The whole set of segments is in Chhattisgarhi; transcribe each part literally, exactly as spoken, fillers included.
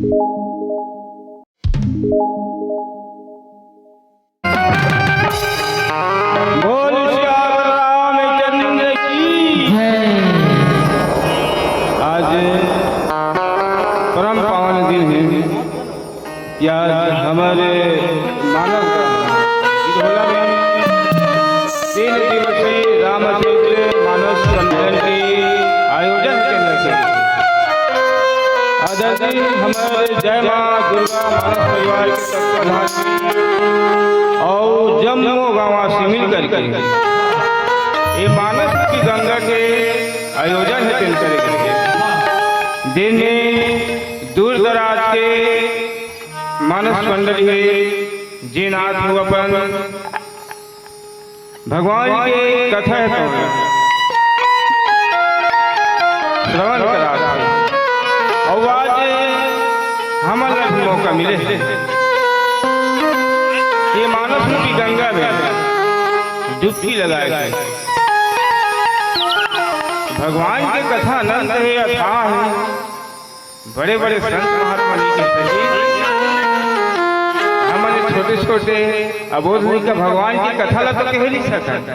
बोल सियावर रामचंद्र की जय। आज परम पावन दिन है कि आज हमारे मानस बिधोला में तीन दिवसीय रामचरित मानस सम्मेलन के आयोजन के अंदर से आदरणीय हमारे जय माँ दुर्गा मानस परिवार के तत्वाधान में और जम्मो गाँववासी मिल करके ये मानस की गंगा के आयोजन है तेन करे करके, जिनमें दूर दराज के मानस मंडली है, जिन आदमी अपन भगवान के कथा है तो श्रवण करा और आज हमन ला भी मौका मिले है ये मानस रूपी गंगा में डुबकी लगाए के। भगवान के कथा अनंत है, अथाह है। बड़े बड़े संत महात्मा जी के सही हमन छोटे छोटे अबोध जी का भगवान की कथा ला तो कह नहीं सकत।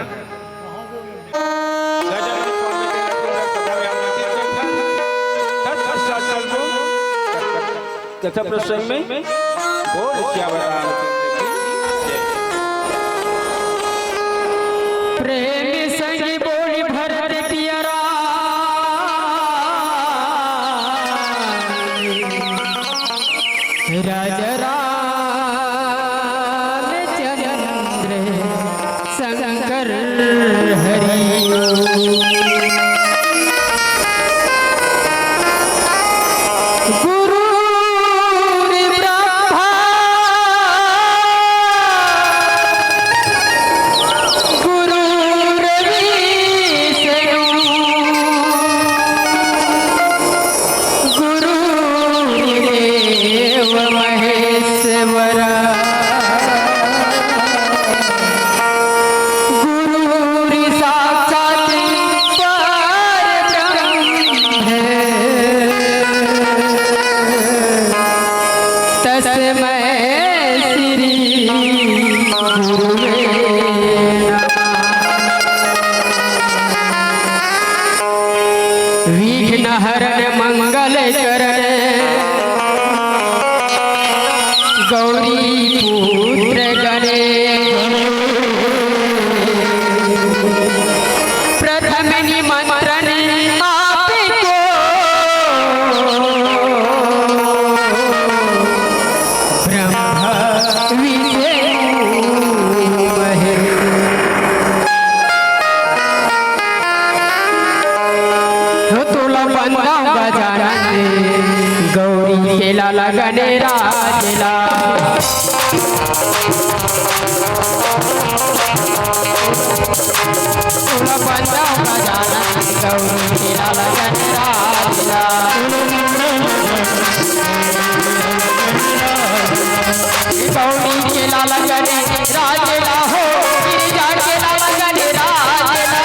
कथा प्रसंग में बोल सियावर रामचंद्र की जय। प्रेम संग बोली भरत पिया राम। राजा रामचंद्र शंकर हरि। गुरु ब्रह्मा गुरु विष्णु गुरु देव महेश्वरा। गुरु साक्षात परब्रह्म है। तस्मै श्री गुरुवे नमः। विघ्न हरण मंगल करण गौरी पुत्र गणेश। प्रथम निमंत्रण आपको ब्रह्मा विष्णु महेश। हो तोला बंदा गजानन गौरी के लाला गणराज ला। तोला बंदा गजानन गौरी के लाला गणराज ला। गौरी के लाला गणराज ला हो, गिरिजा के लाला गणराज ला।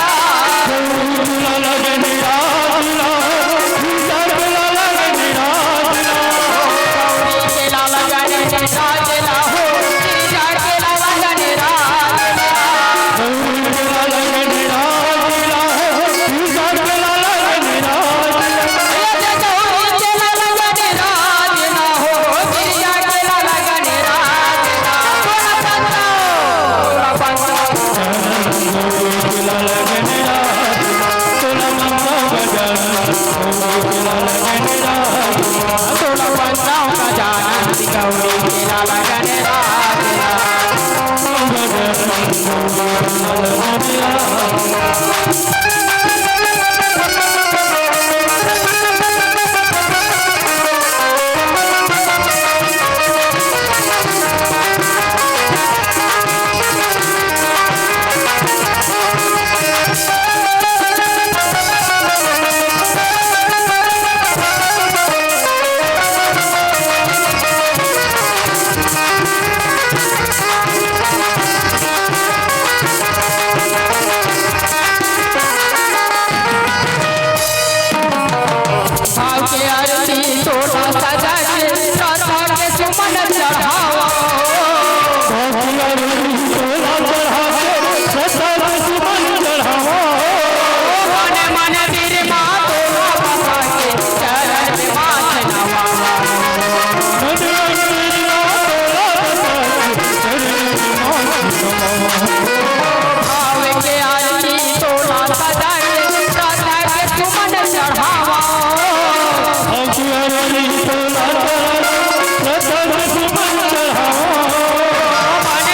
मन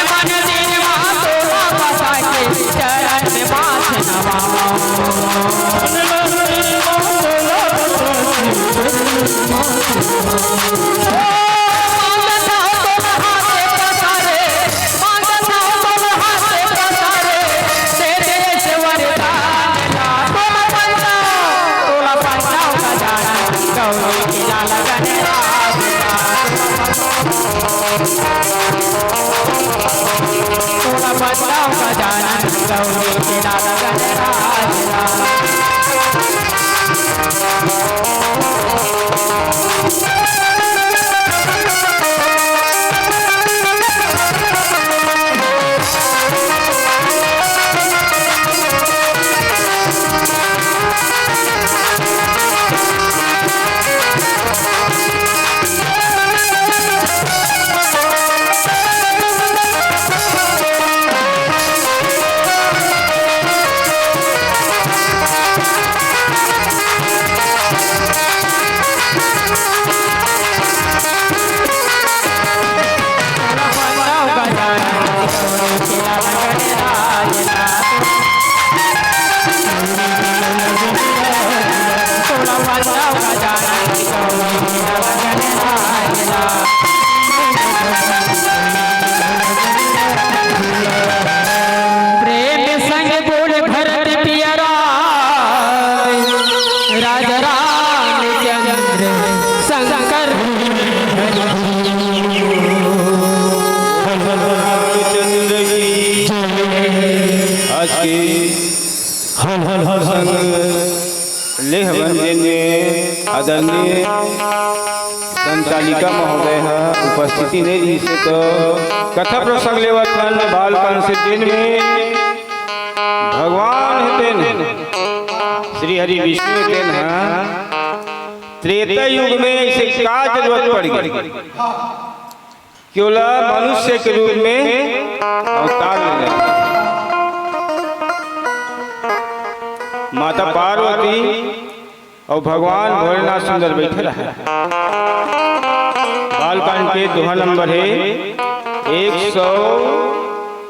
मन दिल मा तोला बसा के चरण में माथ नवावंव। प्रेम संग बोल भरत पिया राम, राजा रामचंद्र शंकर। रामचंद्र की आज के हल हल हल संग ले हवन, जेन में आदरणीय संचालिका महोदय ह उपस्थिति नइ रहिस हे, तो कथा प्रसंग लेवत हन बालकन से, जेन में भगवान हे तेन श्री हरि विष्णु हे तेन ह त्रेता युग में ऐसे का जरूरत पड़ गई कि ओला मनुष्य के रूप में अवतार ले लेना। माता पार्वती अउ भगवान भोलेनाथ सुंदर बैठे रहे। बालकांड के दोहा नंबर है एक सौ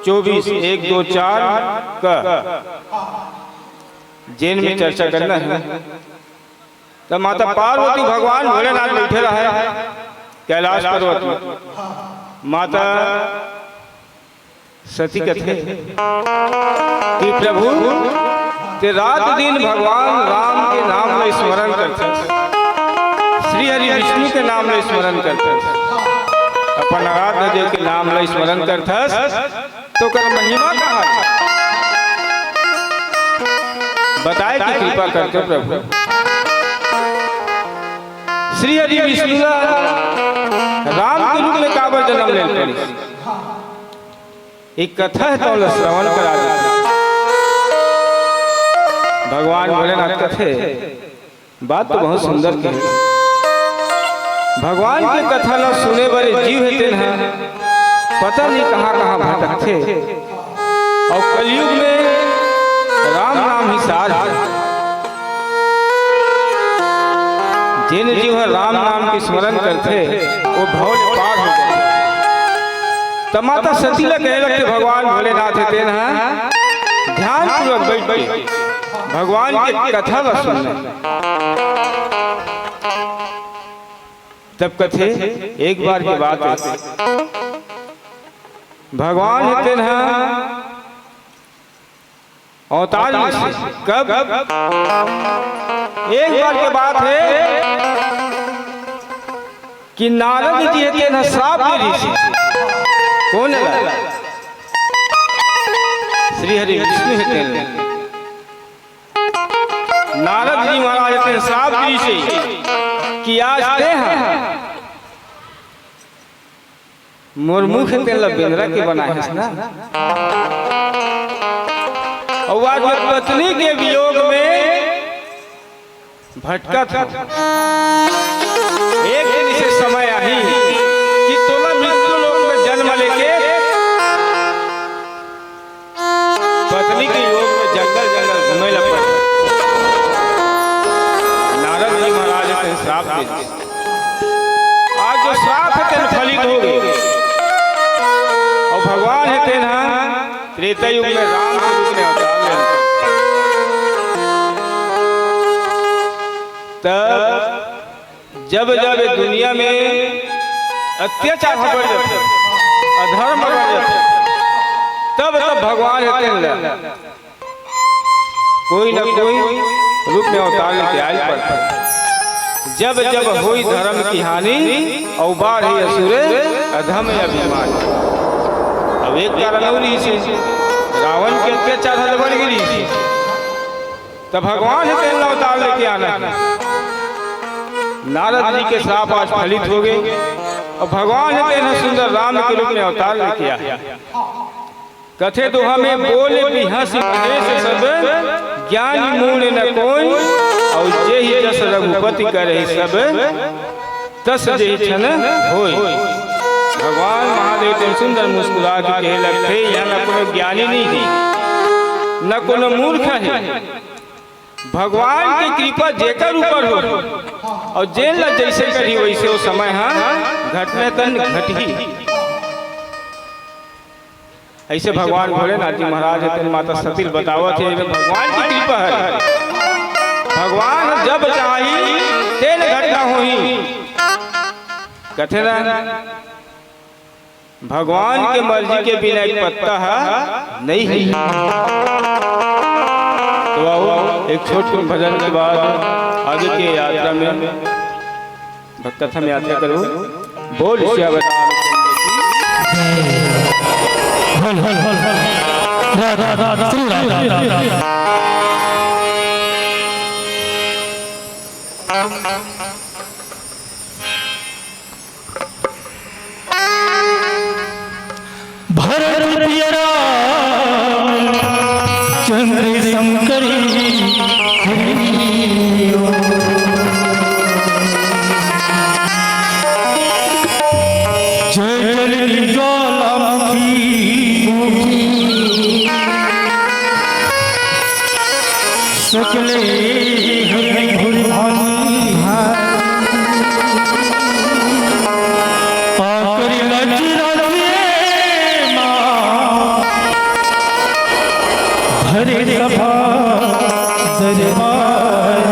चौबीस, एक दो चार का, जेन में चर्चा करना है। त माता पार्वती भगवान भोलेनाथ बैठे रहे कैलाश पर्वत में। माता सती कथे कि प्रभु, ते रात दिन भगवान राम के नाम ल स्मरण करथस, श्री हरि विष्णु के नाम ल स्मरण करथस, अपन आराध्य देव के नाम ल स्मरण करथस, तो ओकर महिमा का है? बताए के कृपा करते प्रभु। श्री हरि विष्णु ला राम के रूप में काबर जन्म ले पड़िस? एक कथा है, तो श्रवण करा देते। भगवान भोलेनाथ कथे, बात तो बहुत सुंदर कहे। भगवान के कथा ला सुने बर जीव हे तेन ह पता नहीं कहाँ-कहाँ भटकथे। अउ कलयुग में राम नाम ही सार हे। जेन जीव ह राम नाम के स्मरण करथे, वो भव ले पार हो जाथे। त माता सती ला कहे लगथे, भगवान भोलेनाथ हे तेन ह ध्यान पूर्वक बैठ के भगवान के कथा ला सुनना। तब कथे, एक बार के बात है, भगवान हे तेन ह अवतार में से कब, एक बार के बात है कि नारद जी हे तेन ह श्राप दे रिहिस हे। कोन ला? श्री हरि विष्णु हे तेन ला। नारद जी महाराज के श्राप दीस हे कि आज तेंह मोर मुख तेला बेंदरा के बनाए हस ना। अउ आज मैं पत्नी के वियोग में भटकत हूँ। एक दिन इसे समय आही कि तोला मृत्यु लोक में जन्म लेके पत्नी के योग में जंगल जंगल घूमे ला पड़े। नारद जी महाराज के श्राप दे दिए। त्रेता युग में राम के रूप में अवतार लेन। तब जब जब ये दुनिया में अत्याचार ह बढ़ जाथे, अधर्म ह बढ़ जाथे, तब तब भगवान ह तेन ल कोई न कोई रूप में अवतार लेके आए पड़थे। जब जब होई धर्म की हानि, अउ बाढ़े असुर अधम अभिमानी। अब एक कारण अउ रहिस हे, रावण के अत्याचार ह बढ़ गे रहिस हे, त भगवान ह तेन ल अवतार लेके आना हे। नारद जी के श्राप आज फलित हो गे, अउ भगवान ह तेन ह सुंदर राम के रूप में अवतार लेके आए। कथे दोहा में, बोले बिहँसि महेस सब, ज्ञानी मूढ़ न कोई, अउ जेहि जस रघुपति करहि सब, तस जेहि छन होई। भगवान महादेव तेन सुंदर मुस्कुरा के कहे लगथे, इहाँ न कोनो ज्ञानी नहीं हे, न कोनो मूर्ख हे। भगवान के कृपा जेकर ऊपर हो, अउ जेन ला जइसे करही वइसे ओ समय ह घटना तन घटही। अइसे भगवान भोलेनाथ जी महाराज हे, तेन माता सती ल बतावत हे, एमे भगवान के कृपा हे। भगवान जब चाही, तेन घटना होही। कथे ना, भगवान के मर्जी के बिना एक पत्ता ह नहीं हे। तो आओ, एक छोट भजन के बाद आगे के यात्रा में भक्त कथा में यात्रा करो। बोल सियावर रामचंद्र की जय। बोल, बोल, बोल, बोल। राधा, राधा, श्री राधा। भरत प्रिय राम चंद्र शंकर हरि ओम। जय जल ज्वालामुखी सकले हरि भुरि भानु। आकर लज राखे माँ भरे सभा दरबार।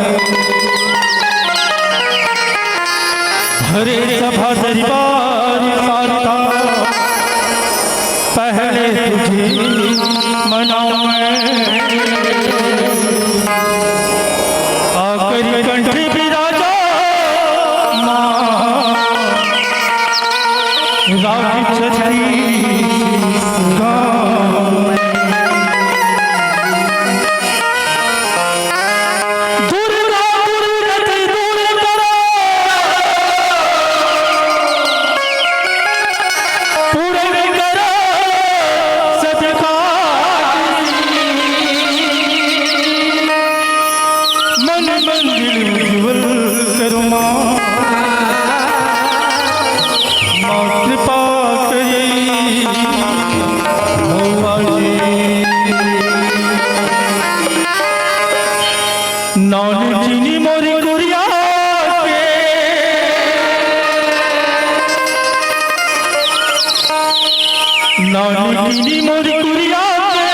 भरे सभा दरबार सारदा, पहले तुझे मनाऊं मैं। आकर कंठ बिराजा माँ, राग छत्तीस गाऊं मैं। दुर्गा दुर्गति दूर करो, पूर्ण करो सत काज। मन मंदिर उज्जवल करो माँ, माँ कृपा करी भौवा जी। नान चीनी मोरी कुरिया के, नान चीनी मोरी कुरिया के,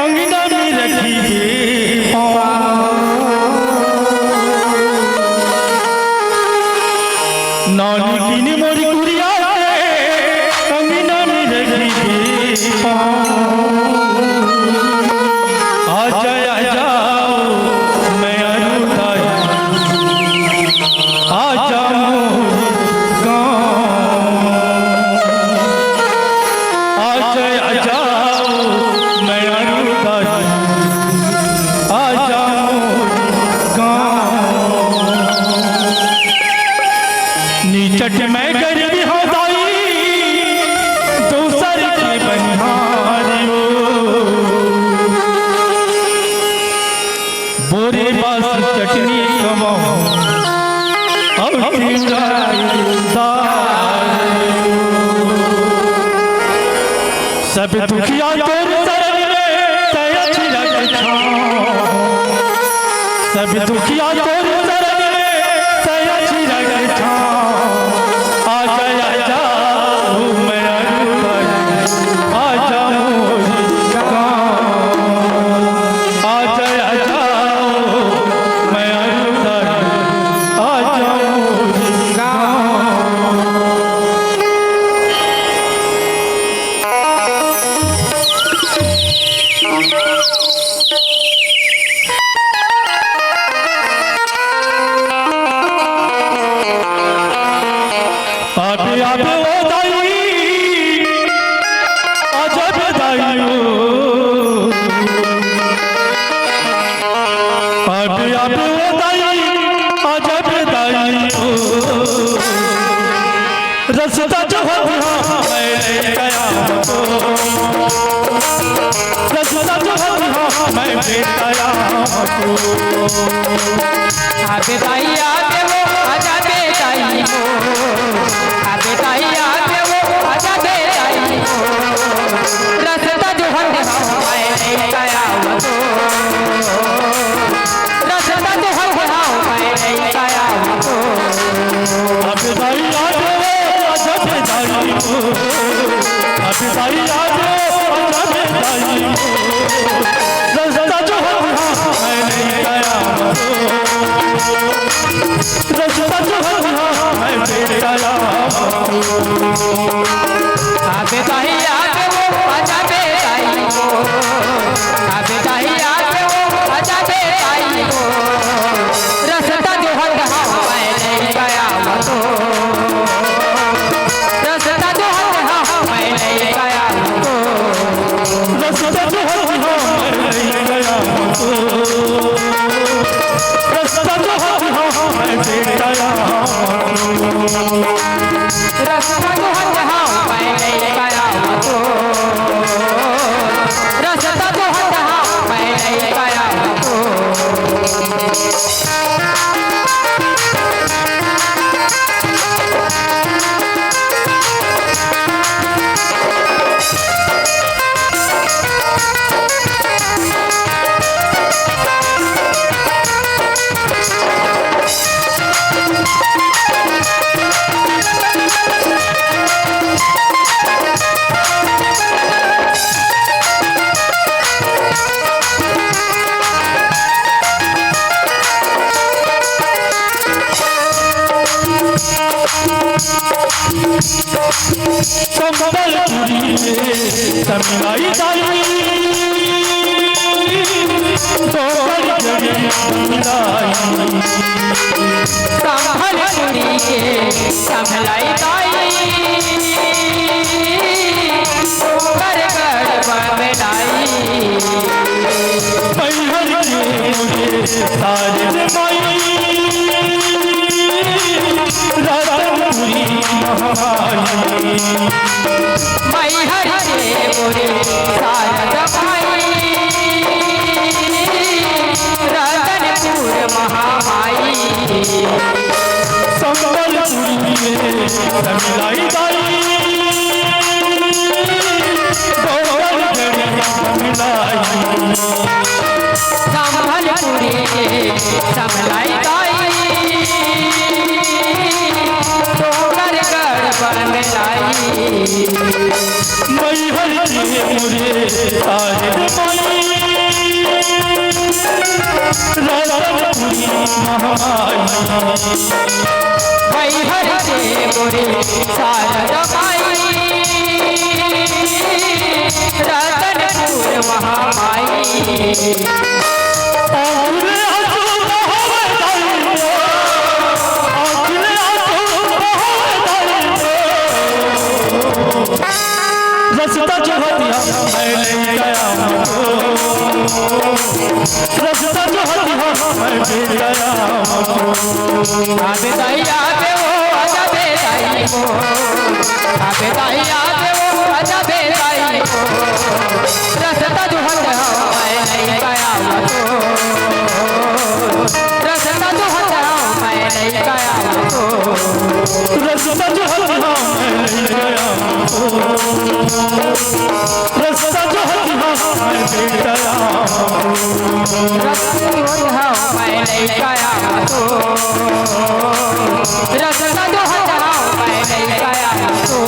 अंगना में रखी दे पाँव। नान चीनी मोरी कुरिया के, अंगना में रखी दे पाँव। आजा, आजा, मैं अरुदाई। आजा मोर गाँव। आजा, आजा, मैं अरुदाई। आजा मोर गाँव। निचट मैं गरीबी हो दाई, दूसर के बनिहारी हो। बोरे बास चटनी कमाओ, और चिंगारी दाल। सब दुखिया तोर शरण में, तय छिरक छाओ। सब दुखिया तोर शरण में, तय छिरक छाओ। आजा, आजा, ओ मैं अरुण, आजा मोरी रस्ता जो हर दिहा मैं लेके आवा तो, रस्ता जो हर दिहा मैं लेके आवा तो। अबे दाई आ देवो, आजा बे दाई हो। अबे दाई आ देवो, आजा बे दाई हो। रस्ता जो हर दिहा मैं लेके आवा तो, रस्ता जो हर दिहा मैं लेके आवा तो। अबे दाई आ देवो, आजा बे दाई हो। अबे दाई आ देवो, आजा बे दाई हो। रस्ता जो हर दिहा मैं लेके आवा तो, रस्ता जो हर दिहा मैं लेके आवा तो। अबे दाई आ देवो, आजा बे दाई हो। अबे दाई आ देवो, आजा बे दाई हो। रस्ता जो हर दिहा मैं लेके आवा तो, रस्ता जो हर दिहा मैं लेके आवा तो। रस्ता जो हर दिहा मैं लेके आवा तो, रस्ता जो हर दिहा मैं लेके आवा तो। रस्ता जो हर दिहा मैं लेके आवा तो, रस्ता जो हर दिहा मैं लेके आवा तो। संबलपुरी में समलाई दाई, डोंगरगढ़ी बमलाई। संबलपुरी के समलाई दाई, डोंगरगढ़ बमलाई। मैहर के मुझे सारे माई, रतनपुरी महामाई। मैहर के मोरे शारदा माई, रतनपुर महामाई। संबलपुरी में समलाई दाई, डोंगरगढ़ी बमलाई। संबलपुरी के समलाई दाई, डोंगरगढ़ बमलाई। मैहर के मोरे सारे माई, रतनपुरी महामाई। मैहर के मोरे शारदा माई, रतनपुर महामाई। आँखी ले आंसू बहावे दाई हो, आँखी ले आंसू बहावे दाई हो। रस्ता जो हर दिहा मैं लेके आवा तो, रस्ता जो हर दिहा मैं लेके आवा तो। अबे दाई आ देवो, आजा बे दाई हो। अबे दाई आ देवो, आजा बे दाई हो। रस्ता जो हर दिहा मैं लेके आवा तो, रस्ता जो हर दिहा मैं लेके आवा तो। रस्ता जो हर दिहा मैं लेके आवा तो, रस्ता जो हर दिहा मैं लेके आवा तो। रस्ता जो हर दिहा मैं लेके आवा तो,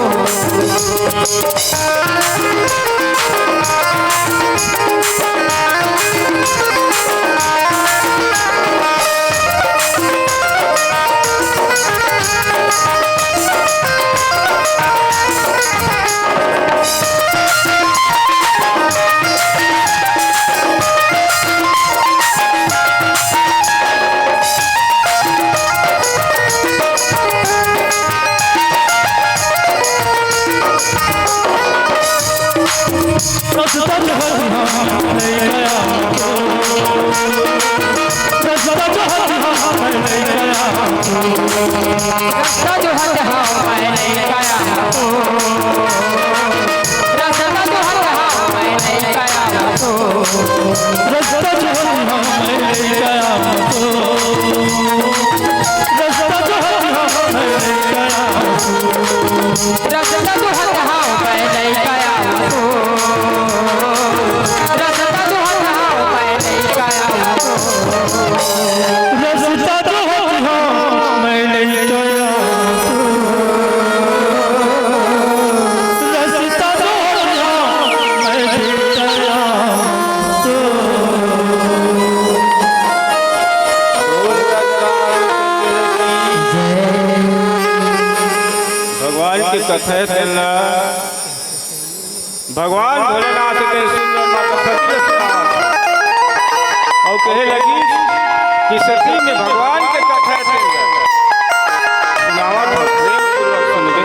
रस्ता जो हर दिहा मैं लेके आवा तो। रस्ता जो हर दिहा मैं लेके आवा तो, रस्ता जो हर दिहा मैं लेके रस्ता जोहत हँव मैं नइ कया तो, रस्ता जोहत हँव मैं नइ कया तो। रस्ता जोहत हँव मैं नइ कया तो, रस्ता जोहत हँव मैं नइ कया तो। भगवान के कथा हे तेन ला भगवान भोलेनाथ के सुंदर माता सती ला सुनावत हे। अउ कहे लगिस कि सती में भगवान के कथा हे तेन ला सुनावत हे, प्रेम पूर्वक सुनबे।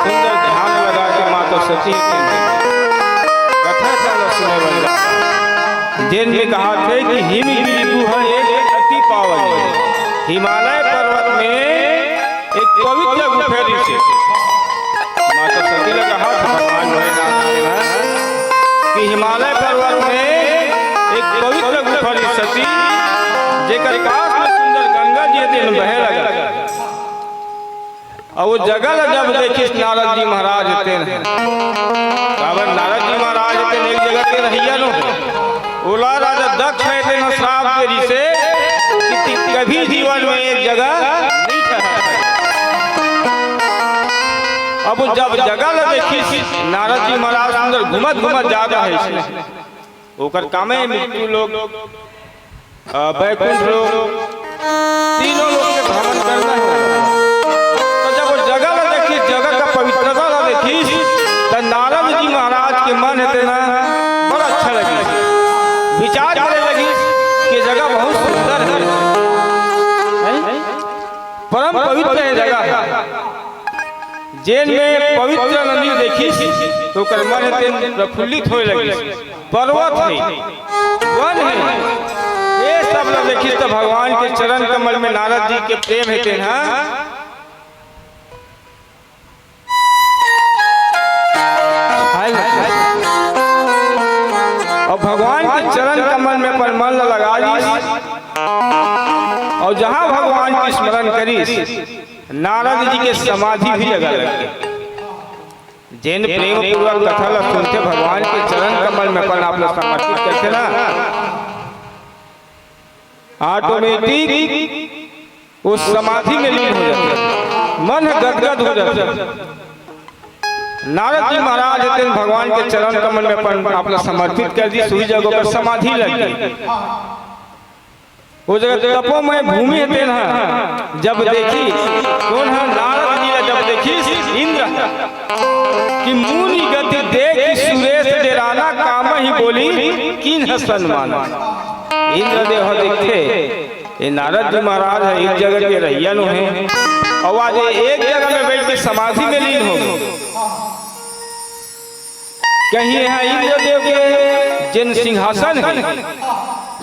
सुंदर ध्यान लगा के माता सती के कथा तेन ला सुने बर जात हे। जेन में कहाथे कि हिम गिरि गुहा एक अति पावन। हिमालय पर्वत में एक पवित्र गुफा रिहिसे। माता सती ला कहाथे भगवान भोलेनाथ के ना कि हिमालय पर्वत में एक पवित्र गुफा रिहिसे सती, जेकर पास में सुंदर गंगा जी तेन बहे लगा। अउ वो जगह ला जब देखिस नारद जी महाराज तेन, काबर नारद जी महाराज तेन एक जगह के रहइया नो हे। ओला राजा दक्ष हे तेन श्राप दे रिहिसे कि कभी जीवन में एक जगह नइ ठहर। अब जब जगह ला देखिस, नारद जी महाराज सुंदर घूमत घूमत जात हे, ओकर कामे मृत्यु लोक, अ, बैकुंठ लोक, तीनों लोक के भ्रमण करना हे। तो जब वो जगह ला देखिस, जगह का पवित्रता ला देखिस, त नारद जी महाराज के मन हे तेन बड़ा अच्छा लगिस। विचार करे लगिस कि जगह बहुत सुंदर हे, हैं? परम पवित्र हे जगह, जेन में पवित्र नदी देखिस, तो ओकर मन हे तेन प्रफुल्लित होए लगिस। पर्वत हे, वन हे, ये सब ला देखिस त भगवान के चरण कमल में नारद जी के प्रेम हे तेन ह। अउ भगवान के चरण कमल में अपन मन ला लगा दिस, अउ जहाँ भगवान के स्मरण करिस, नारद जी के समाधि भी जगह लग गे। जेन प्रेम पूर्वक कथा ला सुनथे, भगवान के चरण कमल में अपन आप ला समर्पित करथे ना, automatic वो समाधि में लीन हो जाथे, मन ह गदगद हो जाथे। नारद जी महाराज तेन भगवान के चरण कमल में अपन आप ला समर्पित कर दिस, उही जगह पर समाधि लग गे। वो जगह तपोमय भूमि हे तेन ह जब देखिस, कोन ह, नारद जी ला जब देखिस इंद्र ह, कि मुनि गति देखि सुरेस डेराना, कामहि बोली कीन्ह सनमाना। इंद्रदेव ह देखथे, ये नारद जी महाराज ह एक जगह के रहइया नो हे, अउ आज ये एक जगह में बइठ के समाधि में लीन हो गे। कहीं ये इंद्रदेव के जेन सिंहासन हे,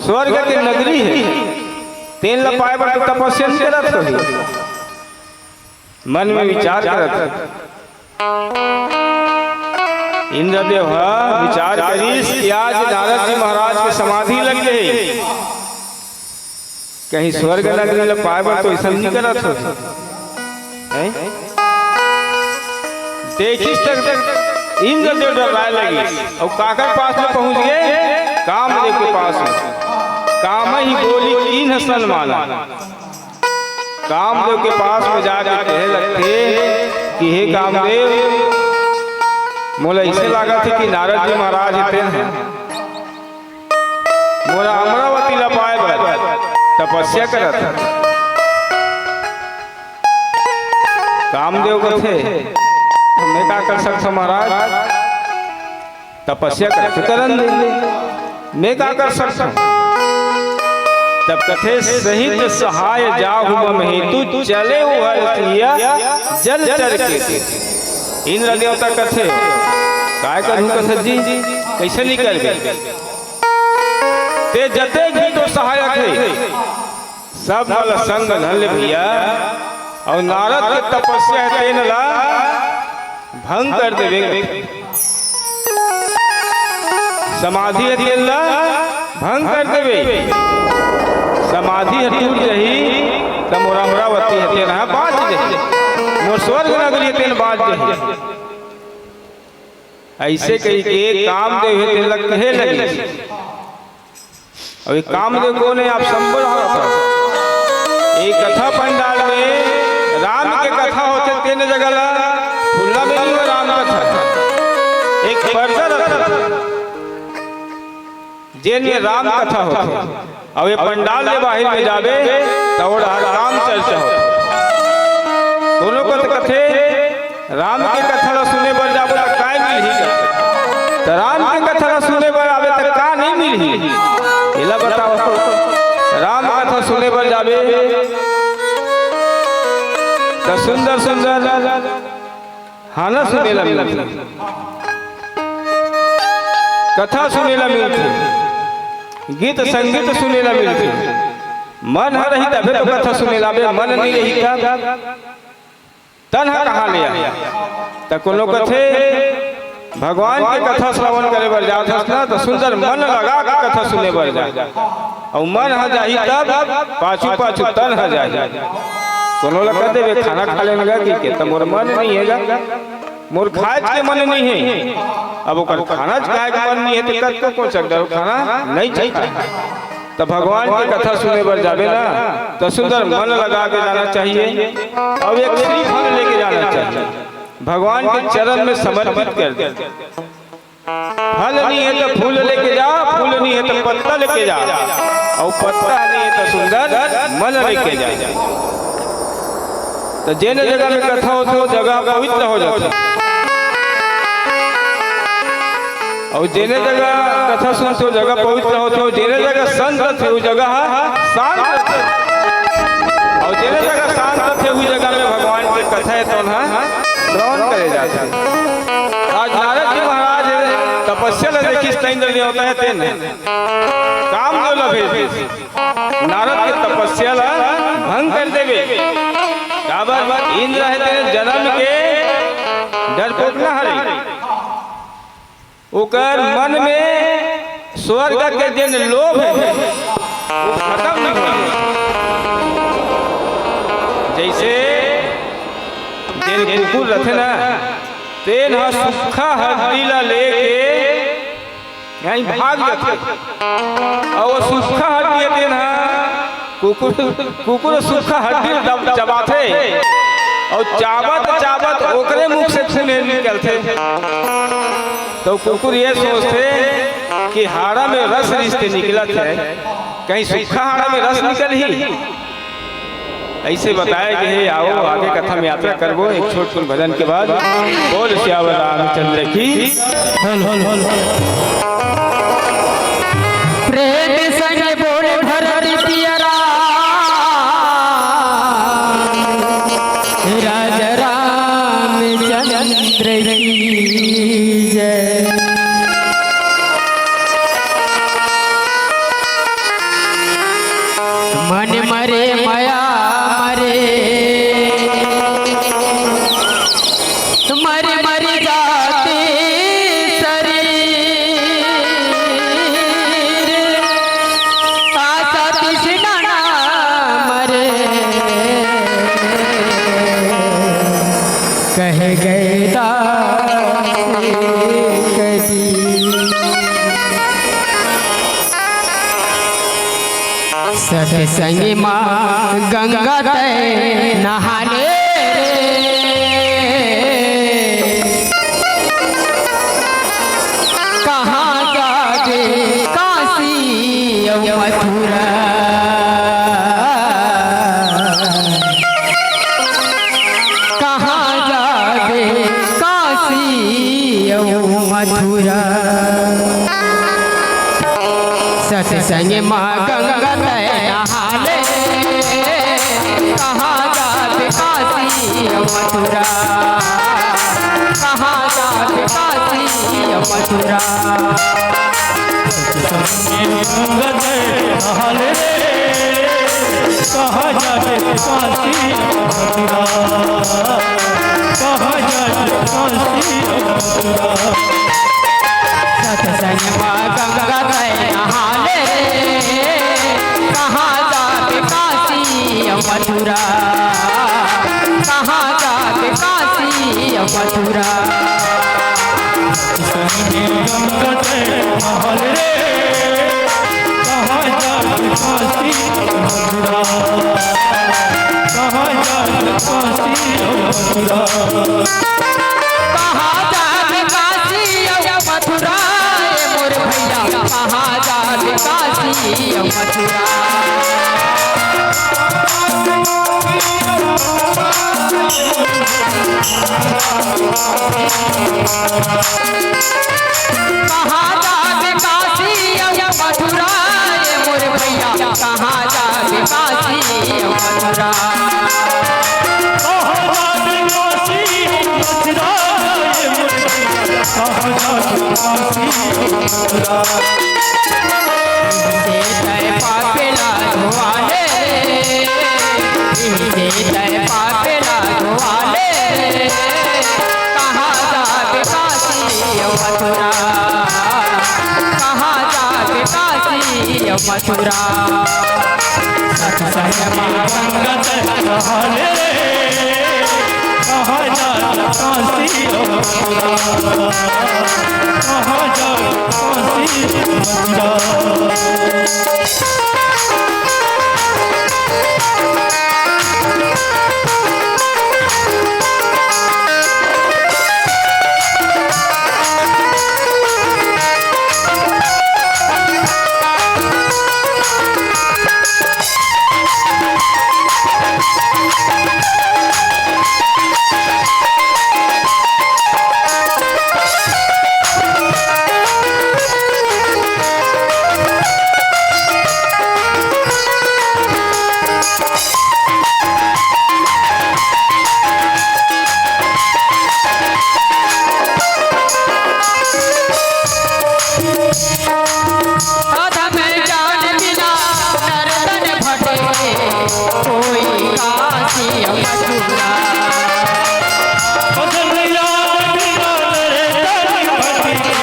स्वर्ग के नगरी हे, तेन ला पाए बर तो तपस्या नइ करत होही। मन में विचार करत हे। इंद्रदेव ह विचार करिस कि आज नारद जी महाराज के समाधि लग गे हे। कहीं स्वर्ग नगरी ला पाए बर तो अइसन नइ करत होही। हैं? देखिस त इंद्रदेव डर्राए लगिस, अउ काकर पास में पहुंच गे? कामदेव के पास में। कामहि बोली कीन्ह सनमाना। कामदेव के पास में जाके कहे लगथे कि हे कामदेव, मोला अइसे लागत हे कि नारद जी महाराज हे तेन ह मोला अमरावती ला पाए बर तपस्या करत हे। कामदेव कथे, मैं का कर सकथंव महाराज? तपस्या करथे, करन दे, मैं का कर सकथंव? तब कथे, सहित सहाय जाहु मम हेतु, चले उहर सिया जलचर केतु। इंद्र देवता कथे, काय करहूं कथे जी, कइसे नइ करबे? तें जतेक भी तोर सहायक हे, सब मन ला संग धर ले भइया, अउ नारद के तपस्या हे तेन ला भंग कर देबे। समाधि हे तेन ला भंग कर देबे। समाधि ह टूट जही, त मोर अमरावती हे तेन ह बाँच जही। मोर स्वर्ग नगरी तेन बाज जही। अइसे कहिके कामदेव हे तेन ला कहे लगिस। अब ये कामदेव कोन हे, आप सब बोला होता। ये कथा पंडाल में राम के कथा होथे, तेन जगह ला फुल्ला में नहीं हो राम कथा। एक पर्दा रथे, जेन में राम कथा होथे। अब ये पंडाल ले बाहिर में जाबे, त ओड़ हर काम चर्चा होथे। कोनो को त कथे, राम के कथा ला सुने बर जाबो त काय मिलही? त राम के कथा ला सुने बर आबे त का नहीं मिलही? एला बताओ। राम कथा सुने बर जाबे त सुंदर सुंदर गाना सुने ला मिलथे, कथा सुने ला मिलथे, गीत संगीत सुने ला मिलथे। मन ह रही तभे तो कथा सुने ला, बे मन नहीं रही तब तन ह कहाँ ले आही? त कोनो कथे, भगवान के कथा श्रवण करे बर जात हस ना, त सुंदर मन लगा के कथा सुने बर जा। अउ मन ह जाही तब पाछू पाछू तन ह जाही। कोनो ला कह देबे, "खाना खा लेन गा," कहिके, त मोर मन नहीं हे गा, मोर खाए के मन नहीं हे। अब ओकर खाना खाए के मन नहीं हे, त कतको कोचक डरो खाना नहीं चाहिए। त भगवान के कथा सुने बर जाबे ना, त सुंदर मन लगा के जाना चाहिए। अउ एक श्रीफल लेके जाना चाहिए, भगवान के चरण में समर्पित कर दे। फल नहीं हे त फूल लेके जा, फूल नहीं हे त पत्ता लेके जा, अउ पत्ता नहीं हे त सुंदर मन लेके जा। त जेन जगह में कथा होथे, वो जगह पवित्र हो जाथे। अउ जेने जगह कथा सुनथे, वो जगह पवित्र होथे। अउ जेने जगह संत रथे, वो जगह ह शांत रथे। अउ जेने जगह शांत रथे, वो जगह में भगवान के कथा हे, तोन ह श्रवण करे जाथे। आज नारद जी महाराज तपस्या ल देखिस, त इंद्र देवता हे, तेन काम जो लभे नारद के तपस्या ला भंग कर देबे। काबर? इंद्र हे तेन जनम के डरपोक ना हरे। ओकर मन में स्वर्ग के जेन लोभ हे, वो खतम नहीं होय। जइसे जेन कुकुर रथे ना, तेन ह सुक्खा हड्डी ला लेके यहीं भाग जाथे। अउ वो सुक्खा हड्डी तेन ह कुकुर, कुकुर सुक्खा हड्डी दब-, चबाथे अउ चाबत चाबत ओकरे मुख से खून निकलथे। त कुकुर ये सोचथे कि हाड़ा में रस रिस ते निकलत हे, कहीं सुक्खा हाड़ा में रस निकलही? अइसे बताए गे हे। आओ, आगे कथा में यात्रा करबो एक छोट कुन भजन के बाद। बोल सियावर रामचंद्र की। प्रेम संग बोल धरती सिया राम, राजा रामचंद्र की जय। मन मरे मया मरे, मर मर जाते शरीर, आशा तृष्णा ना मरे, कह गए दास कबीर। सतसंग माँ गंगा तय नहाने रे, कहाँ जाबे काशी अउ मथुरा, कहाँ जाबे काशी अउ मथुरा। सतसंग माँ गंगा तय नहाने, कहाँ जाबे काशी मथुरा, कहाँ जाबे काशी मथुरा। सतसंग माँ गंगा तय नहाने रे, कहाँ जाबे काशी मथुरा, कहाँ जाबे काशी मथुरा। सतसंग माँ गंगा तय नहाने रे, कहाँ जाबे काशी मथुरा, कहाँ जाबे मथुरा। सत्संग में गंगा जल महल रे, कहाँ जात काशी मथुरा, कहाँ जात काशी मथुरा। कहाँ जात काशी अउ मथुरा, ए मोर भैया, कहाँ जात काशी अउ मथुरा। कहाँ जाबे काशी अउ मथुरा, ए मोर भैया, कहाँ जाबे काशी अउ मथुरा। कहाँ जाबे काशी अउ मथुरा, ए मोर भैया, कहाँ जाबे काशी अउ मथुरा। इहिदे तय पापे ला धोवाले, इहिदे तय पापे ला धोवाले। कहाँ जाबे काशी अउ मथुरा, कहाँ जाबे काशी अउ मथुरा। सत्संग में गंगा जल नहाले, कहाँ जात काशी अउ मथुरा, कहाँ जात काशी अउ मथुरा। अधम जान बिना नर तन भटके, कोई काशी मथुरा। अधम जान बिना नर तन भटके,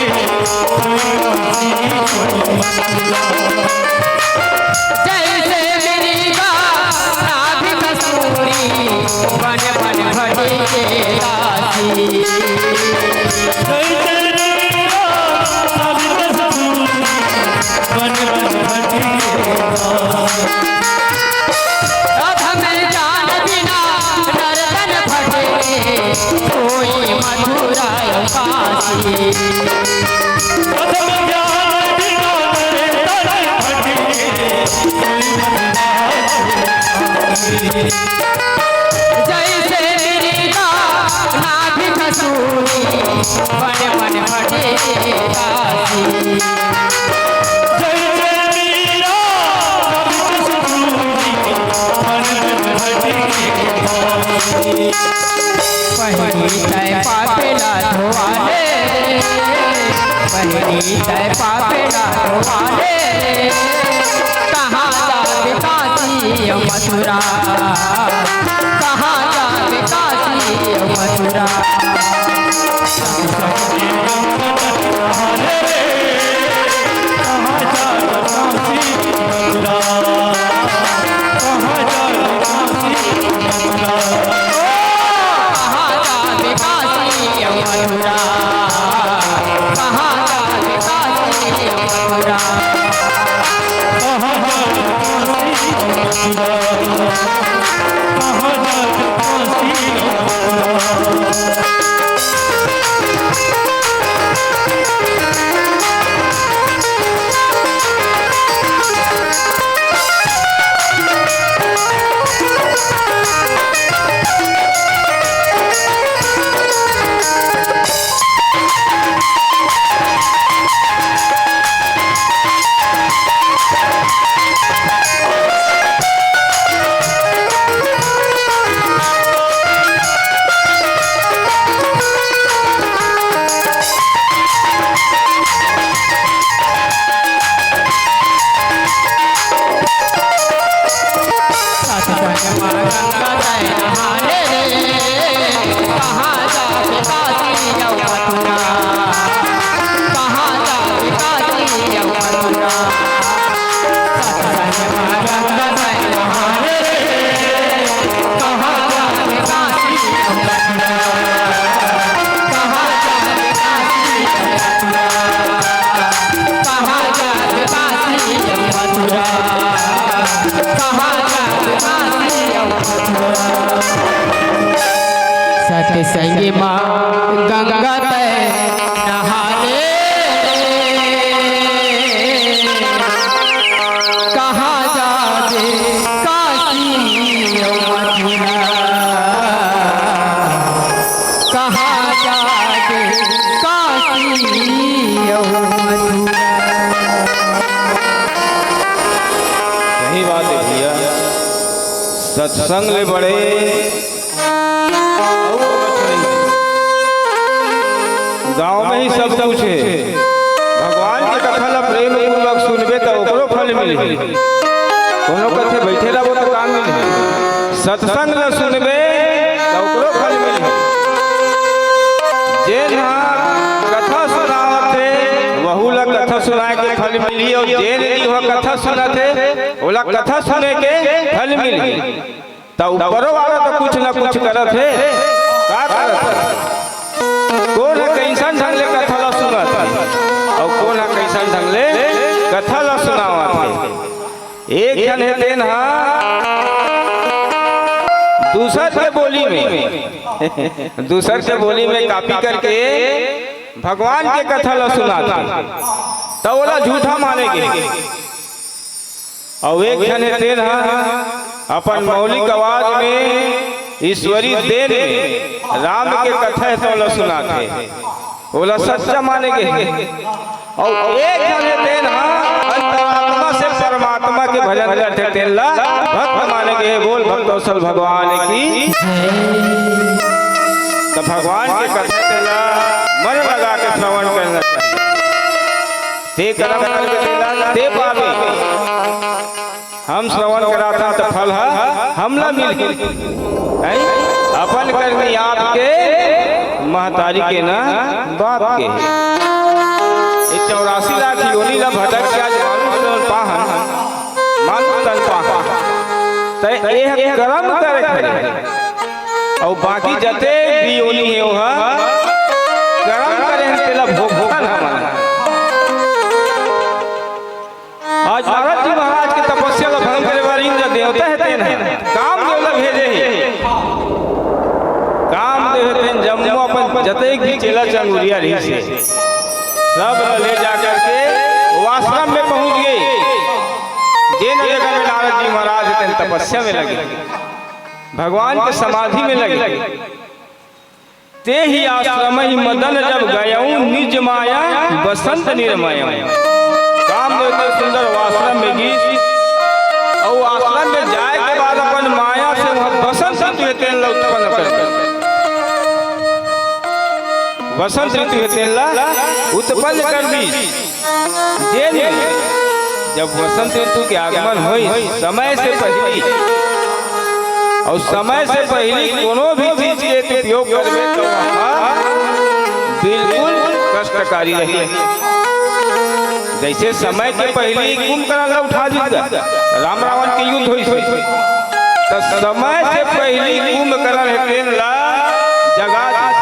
कोई काशी मथुरा। जैसे मृगा नाभि कस्तूरी, बन बन भटके दासी। जैसे मृगा नाभि कस्तूरी, बन बन भटके दासी। अधम जान बिना नर तन भटके, कोई मथुरा काशी। अधम जान बिना नर तन भटके, कोई मथुरा काशी। जैसे मृगा नाभि कस्तूरी, बन बन भटके दासी। जैसे मृगा नाभि कस्तूरी, बन बन भटके दासी। पहिली तय पापे ला धोवाले, पहिली तय पापे ला धोवाले। कहाँ जाबे काशी अउ मथुरा, कहाँ जाबे काशी अउ मथुरा। कहाँ जाबे काशी अउ मथुरा, कहाँ जाबे काशी अउ मथुरा। कहाँ जाबे काशी अउ मथुरा, कहाँ जाबे संग मा गंगा तैं नहाले, कहाँ जाबे काशी अउ मथुरा, कहाँ जाबे काशी अउ मथुरा। सही बात है भैया, सत्संग ले बड़े गांव में ही सब कुछ है। भगवान के कथा ला प्रेम पूर्वक सुनबे त ओकरो फल मिलही। कोनो कथे बइठे रहबो त का मिलही? सत्संग ला सुनबे त ओकरो फल मिलही। जेन ह कथा सुनावत हे, वहू ला कथा सुनाए के फल मिलही, अउ जेन नइ ह कथा सुनत हे, ओला कथा सुने के फल मिलही। त ऊपरो वाला तो कुछ ना कुछ करत हे, का करत हे? कोन ह कइसन ढंग ले कथा ला सुनत हे, अउ कोन ह कइसन ढंग ले कथा ला सुनावत हे। एक झन हे तेन ह दूसर के बोली में, दूसर के बोली में कॉपी करके भगवान के कथा ला सुनात हे, त ओला झूठा माने गे। अउ एक झन हे तेन ह अपन मौलिक आवाज में ईश्वरी देन में राम के कथा हे त ओला सुनात हे, ओला सच्चा माने गे हे। अउ एक झन हे तेन ह अंतरात्मा से परमात्मा के भजन करथे, तेन ला भक्त माने गे हे। बोल भक्तवत्सल भगवान की। त भगवान के कथा तेला मन लगा के श्रवण करना चाहिए। ते करम करके तेला ते पावे। हम श्रवण कराथन त फल ह हमला मिलही। हैं? अपन करनी आपके, महतारी के ना बाप के। ये चौरासी लाख योनि ला भटक के आज मानुष तन पाहन, मानुष तन पाहन। त ये करम करे खरे। अउ बाकी जते भी योनि हे, ओहा करम करे हन, तेला भोगथन हमन। आज नारद जी महाराज के तपस्या ला भंग करे वाला इंद्र देवता हे, तेन ह कामदेव ला भेजे हे। कामदेव हे, तेन जम्मो अपन जते भी चेला चंगुरिया रहिस हे, सब ला ले जा करके वो आश्रम में पहुंच गे, जेन जगह में नारद जी महाराज हे, तेन तपस्या में लगे, भगवान के समाधि में लगे। तेहि आश्रमहि मदन जब गयउँ निज माया बसंत निरमयउँ। कामदेव के सुंदर आश्रम में गिस, अउ आश्रम में जाए के बाद अपन माया से वहाँ बसंत ऋतु हे तेन ला उत्पन्न कर दिस। बसंत ऋतु हे तेन ला उत्पन्न कर दिस। जेन जब वसंत ऋतु के आगमन होइस समय से पहिली, अउ समय से पहिली कोनो भी चीज के उपयोग करबे त वहाँ बिल्कुल कष्टकारी रही। जइसे समय के पहिली कुंभकर्ण ला उठा दिस, राम रावण के युद्ध होइस, त समय से पहिली कुंभकर्ण हे तेन ला जगा दिस,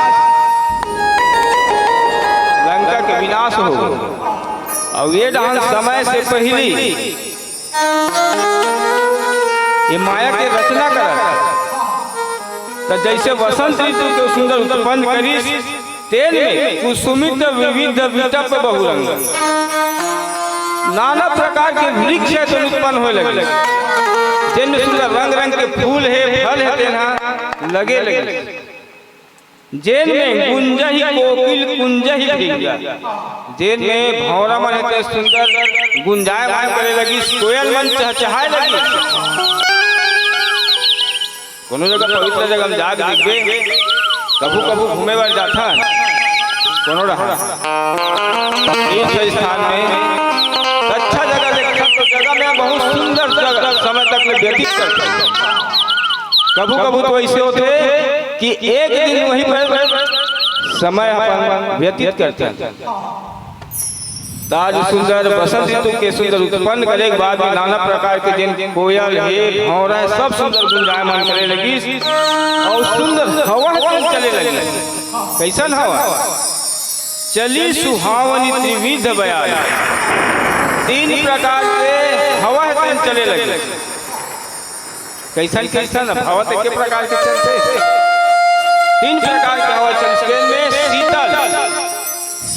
लंका के विनाश हो गे। अउ ये डहन समय से पहिली ये माया के रचना करत, त जइसे वसंत ऋतु के सुंदर उत्पन्न करिस, तेन में कुसुमित विविध विटप बहुरंग, नाना प्रकार के वृक्ष हे तेन उत्पन्न होए लगे, जेन में सुंदर रंग रंग के फूल हे, फल हे, तेन ह लगे लगे। जेन में गुंजहि कोकिल कुंजहि भृंग, जेन में भौंरा मन हे तेन सुंदर गुंजायमान करे लगिस, कोयल मन चहचहाए लगिस। कोनो जगह पवित्र जगह में जाके देखबे, कभू कभू घूमे बर जाथन, कोनो डहर तीर्थ स्थान में अच्छा जगह देखथन, तो जगह में बहुत सुंदर जगह समय तक ले व्यतीत करथन। कभू कभू तो ऐसे होथे कि एक दिन वहीं पर समय अपन व्यतीत करथन। त आज सुंदर बसंत ऋतु के सुंदर उत्पन्न करे के बाद में नाना प्रकार के जेन कोयल हे, भौंरा हे, सब सुंदर गुंजायमान करे लगिस अउ सुंदर हवा तेन चले लगिस। कइसन हवा? चली सुहावनी त्रिविध बयाली। तीन प्रकार के हवा तेन चले लगिस। कइसन कइसन हवा त एके प्रकार के चलथे। तीन प्रकार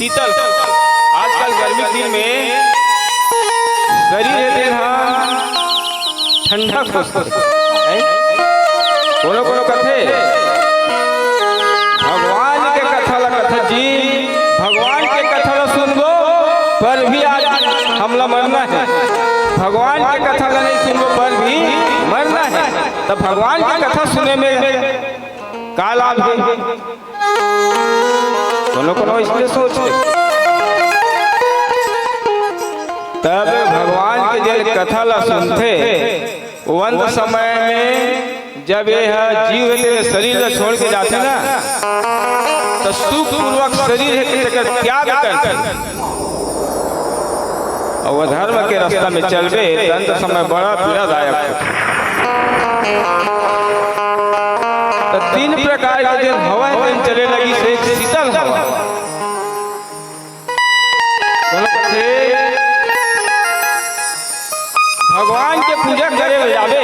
शीतल, आजकल गर्मी के दिन में शरीर हे तेन ह ठंडा खोजथे। हैं? कोनो कोनो कथे, भगवान के कथा ला कथा जी, भगवान के कथा ला सुनबो पर भी आज हमला मरना हे। भगवान के कथा ला नहीं सुनबो पर भी मरना हे। त भगवान के कथा सुने में का लाभ हे? कोनो कोनो इसने सोच के तब भगवान के जेन कथा ला सुनथे, वो अंत समय में जब ये ह जीव हे तेन शरीर ला छोड़ के जाथे ना, त सुखपूर्वक शरीर हे तेकर त्याग करके अउ अधर्म के रास्ता में चलबे, त अंत समय बड़ा पीड़ादायक होथे। त तीन प्रकार के जेन हवा हे तेन चले लगिस, एक शीतल हवा। कोनो कथे, भगवान के पूजा करे बर जाबे,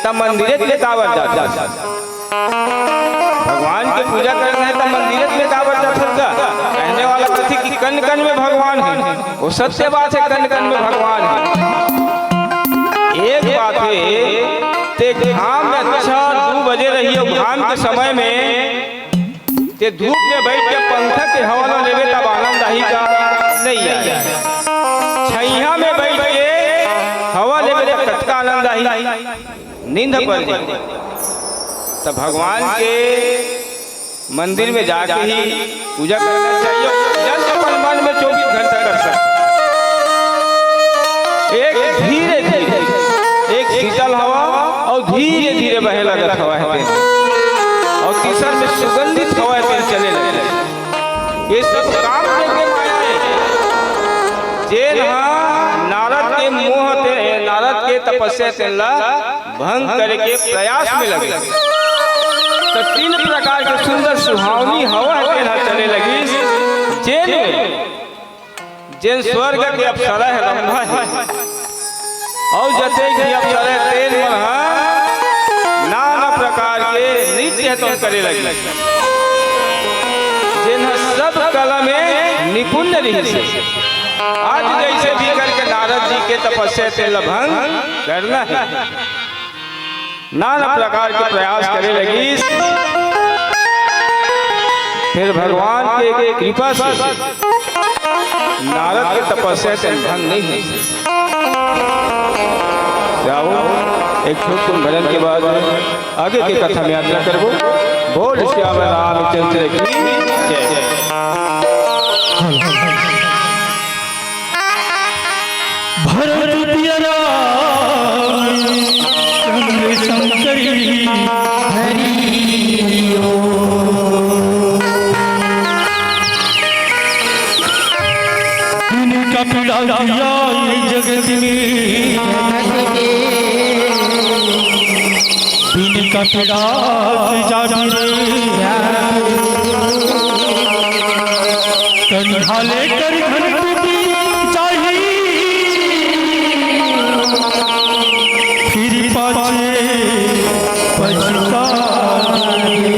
त मंदिरे में काबर जाथे? भगवान के पूजा करना हे त मंदिरे में काबर जाथस गा? कहने वाला कथे कि कन कन में भगवान हे। वो सत्य बात हे, कन कन में भगवान हे। एक बात हे, ते घाम में अच्छा दू बजे रही अउ घाम के समय में ते धूप में बइठ के पंखा के हवा ला लेबे तब आनंद आही का? नहीं आही। छइहां में बइठ के हवा लेबे तब कतका आनंद आही। नींद पर जाही। त भगवान के मंदिर में जाके ही पूजा करना चाहिए। जल तपन मन में चौबीस घंटा कर सकते। एक धीरे धीरे, एक शीतल हवा अउ धीरे धीरे बहे लगत हवा हे तेन, अउ तीसर में सुगंधित हवा हे तेन चले लगे। ये सब काम के माया हे। जेन ह नारद के मोह ते, नारद के तपस्या तेन ला भंग करे के प्रयास में लगे। त तीन प्रकार के सुंदर सुहावनी हवा हे तेन ह चले लगिस, जेन में, जेन स्वर्ग के अप्सरा हे, रंभा हे, अउ जतेक भी अप्सरा हे तेन मन ह नाना प्रकार के नृत्य हे तेन करे लगिस, जेन ह सब कला में निपुण रहिस हे। आज जइसे भी करके नारद जी के तपस्या तेन ला भंग करना हे। नाना प्रकार के प्रयास करे लगिस, फिर भगवान के कृपा से नारद के तपस्या तेन भंग नहीं होइस। जाओ, एक छोट सुन भजन के बाद आगे के कथा में यात्रा करबो। बोल श्याम रामचंद्र की जय। भरत पिया राम चंद्र शंकर हरि ओम। इनका पीड़ा दिया ये जगत में, बिन कपड़ा के जादू रे। कंधा लेकर घंटड़ी जाही, फिर पाछे पछताही।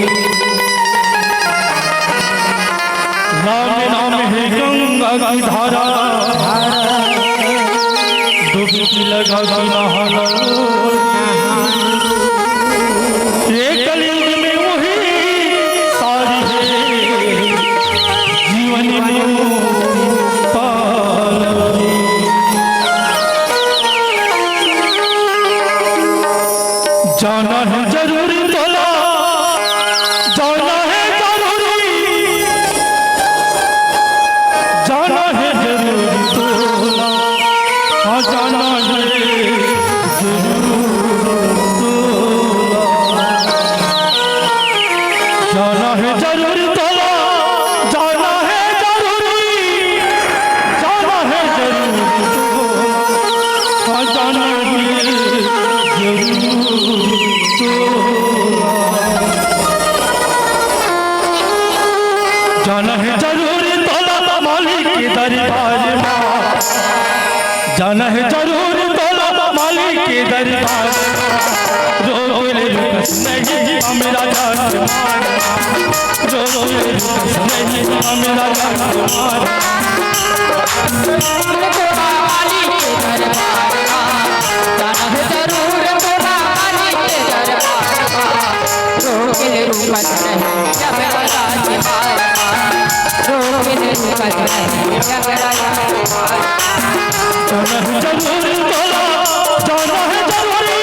राम नाम है गंगा की धारा, डुबकी लगा के नहाना। ये कलयुग में वही सारी है जीवन में पार। जाना है जरूरी तोला, जाना है जरूरी, जाना है जरूरी तोला, हाँ, जाना है जरूरी तोला। जाना है जरूरी तोला, जाना है जरूरी, जाना है जरूरी तोला, हाँ, जाना है जरूरी तोला। जाना है जरूरी तोला मालिक के दरबार मा, जाना है जरूरी तोला मालिक के दरबार, रोक ले रुकस नहीं हम राजा के मार। रोक ले रुकस नहीं हम राजा के मार। तोरा मालिक के दरबार, जाना है जरूर तोरा मालिक के दरबार। रोक ले रुकस नहीं जब राजा के मार। रोक ले रुकस नहीं जब राजा के मार। जाना है जरूर तोरा, जाना है जरूरी।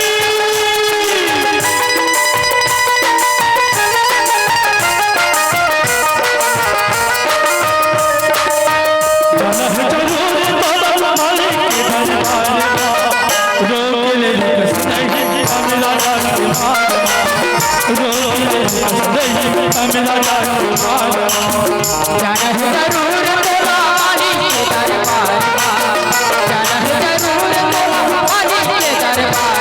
जाना है जरूर तोरा मालिक के दरबार। रोक ले रुकस नहीं हम राजा के मार। रोक ले रुकस नहीं हम राजा के मार। जाना है जरूर तोरा मालिक के दरबार। जाना है जरूर तोरा मालिक के दरबार।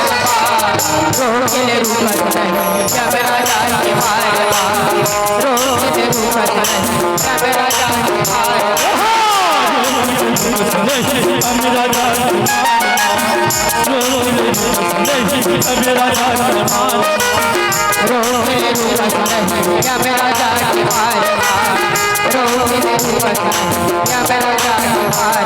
रोक ले रुकस नहीं जब राजा के मार। रोक ले रुकस नहीं जब राजा के मार। नहीं हम राजा के मार। रोक ले रुकस नहीं हम राजा के मार। रोक ले रुकस नहीं जब राजा के मार। रोक ले रुकस नहीं जब राजा के मार।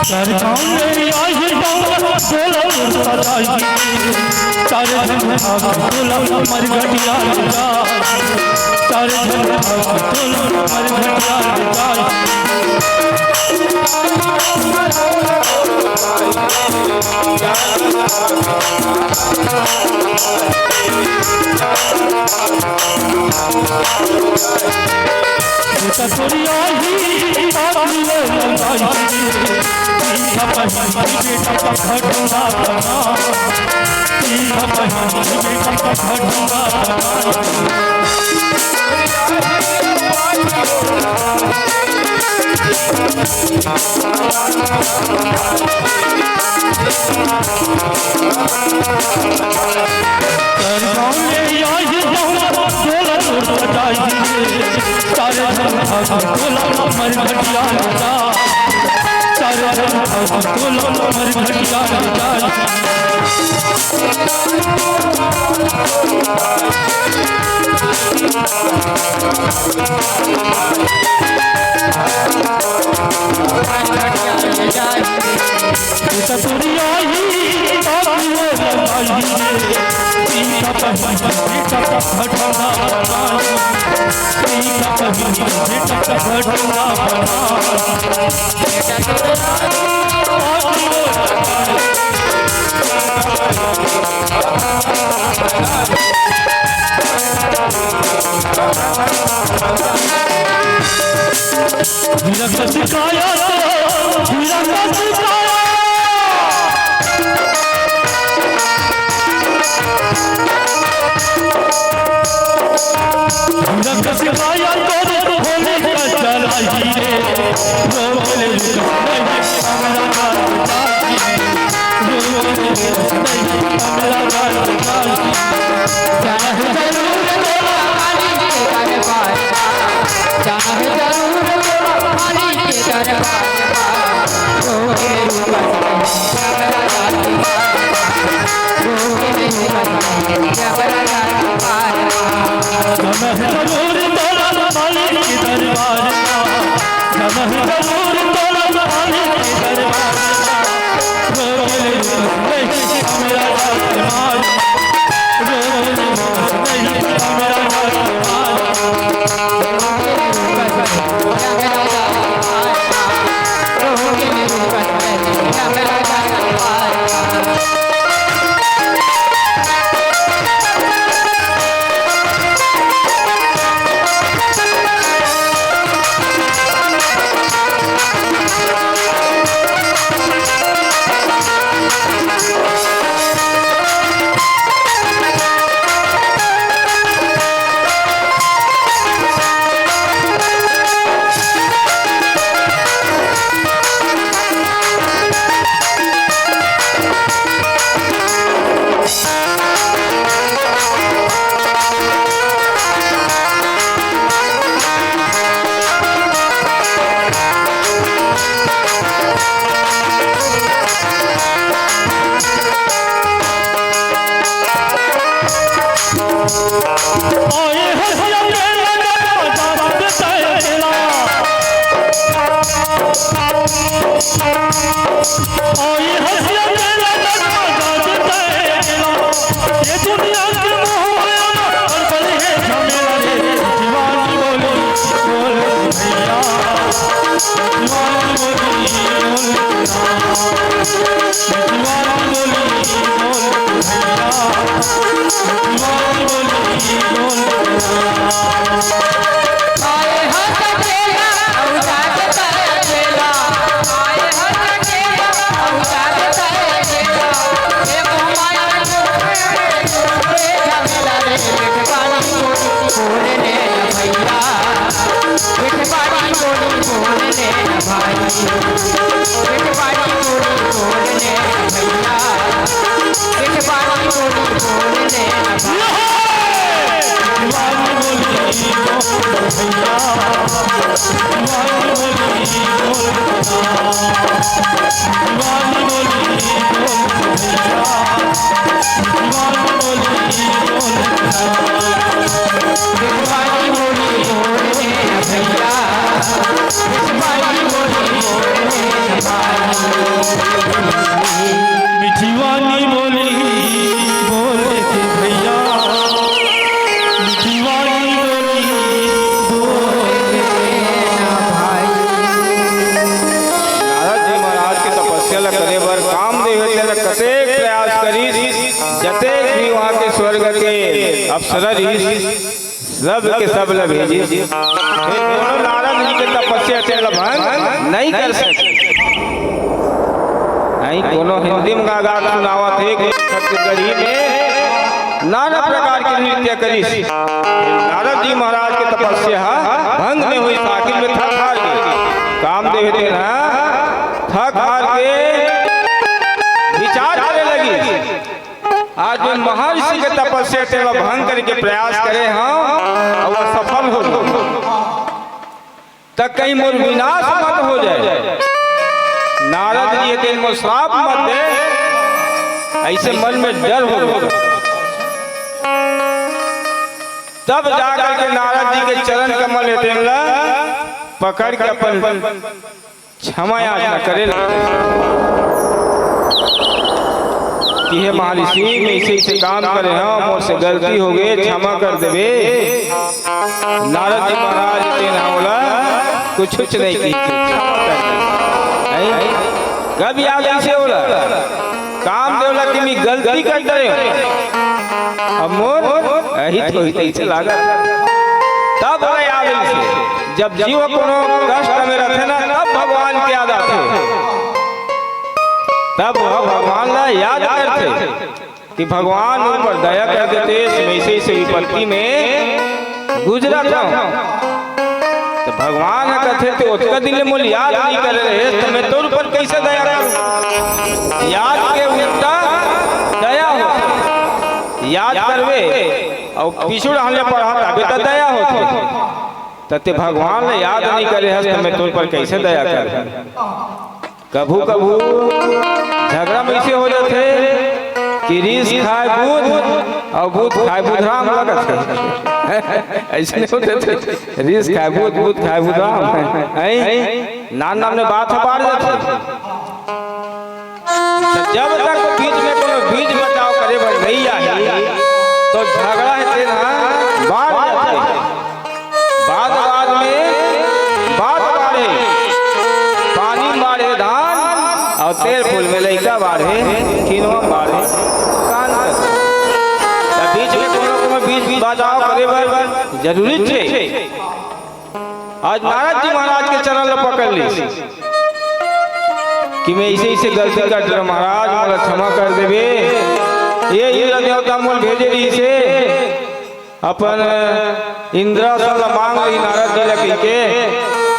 चार गाँव में आई गाँव बोला सदाई। चार जन आके बोला मर घटिया जा। चार जन आके बोला मर घटिया जा। ओए हसिया मेला ना जात तय मेला। ओए हसिया मेला ना जात तय मेला। ये दुनिया के मोह माया में पड़ गए झमेला रे। दीवानी बोली बोल भैया। दीवानी बोली बोल भैया। दीवानी बोली बोल भैया। दीवानी बोली बोल भैया। आए हो सकेला, अवतार करे बेला। आए हो सकेला, अवतार करे बेला। ये मोहमाया को रे झमेला रे, मिठवानी बोली बोल ने भैया। मिठवानी बोली बोल ने भाई। मिठवानी बोली बोल ने भैया। मिठवानी बोली बोल ने भाई। मिठवानी बोली बोल के भैया, मिठवानी बोली बोल के ना भाई। नारद जी महाराज के तपस्या ल करे बर कामदेव तेला कतेक प्रयास करिस, जतेक भी वहाँ के स्वर्ग के अप्सरा रहिस, सब के सब ल भेजिस। फेर कोनो नारद जी के तपस्या तेला भंग नहीं कर सके। नहीं, कोनो हिंदी में गा गा के सुनावत हे, कोनो छत्तीसगढ़ी में नाना प्रकार के नृत्य करिस। नारद जी महाराज के तपस्या ह भंग नहीं होइस, आखिर में थक हार गे। कामदेव तेन ह थक हार के विचार करे लगिस। आज मैं महर्षि के तपस्या तेला भंग करे के प्रयास करे हंव, अउ असफल हो गे, त कहीं मोर विनाश मत हो जाए। नारद जी तेन मोर श्राप मत दे, अइसे मन में डर हो गे। तब जा करके नारद जी के चरण कमल हे तेन ला पकड़ के अपन क्षमा याचना करे लगे कि हे महर्षि, मैं अइसे अइसे काम करे हंव, मोर से गलती हो गे, क्षमा कर देबे। नारद जी महाराज तेन ह ओला कुछ कुछ नहीं कहिस, क्षमा कर दे। नहीं? कब याद अइसे ओला? कामदेव ला कि मैं गलती कर डरे हंव, अब मोर अहित होही तइसे लागत। तब ओला याद अइसे, जब जीव कोनो कष्ट में रथे ना, तब भगवान के याद आथे, तब वह भगवान ला याद करथे कि भगवान मोर ऊपर दया कर देते, मैं अइसे अइसे विपत्ति में गुजरत हंव। त भगवान ह कथे, "ते ओतका दिन ले मोला याद नहीं करे रहेस, त मैं तोर ऊपर कइसे दया करूं?" याद के उल्टा दया होथे। याद करबे अउ पीछू डहन ले पड़हा तभे त दया होथे। त ते भगवान ला याद नहीं करे हस, त मैं तोर ऊपर कइसे दया करूं? कभू कभू झगड़ा में अइसे हो जाथे कि रीस खाय बुध अउ बुध खाय बुधराम लगथे। अइसे नहीं होथे, रीस खाय बुध, बुध खाय बुधराम। हैं? नान नान में बात ह बाढ़ जाथे। त जब तक बीच में कोनो बीच बचाव करे बर नहीं आही, त झगड़ा हे तेन ह बाढ़ जाथे। बाद बाद में बात बाढ़े, पानी बाढ़े धान, अउ तेल फूल में लइका बाढ़े, किनवा बाढ़े कान कर। त बीच में कोनो कोनो बीच बचाव करे बर जरूरी हे। आज नारद जी महाराज के चरण ल पकड़ लिस कि मैं अइसे अइसे गलती कर डरे हंव महाराज, मोला क्षमा कर देबे। ये इंद्र देवता मोला भेजे रहिस हे, अपन इंद्रासन ला मांग लिस नारद जी ला कहिके,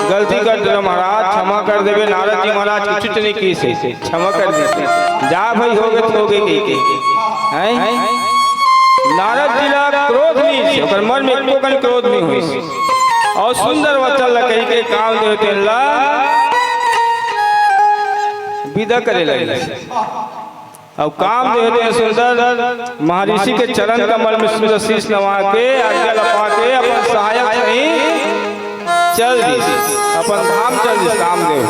गलती कर डरे हंव महाराज, क्षमा कर देबे। नारद जी महाराज कुछ नहीं कहिस हे, क्षमा कर दिस। जा भाई, हो गे त हो गे कहिके। हैं? नारद जी ला क्रोध नहीं होइस, ओकर मन में एको कन क्रोध नहीं होइस। अउ सुंदर वचन ला कहिके कामदेव तेन ला विदा करे लगिस। अउ कामदेव हे तेन सुंदर महर्षि के चरण कमल में सुंदर शीश नवा के, आज्ञा ल पा के अपन सहायक सही चल दिस, अपन धाम चल दिस कामदेव।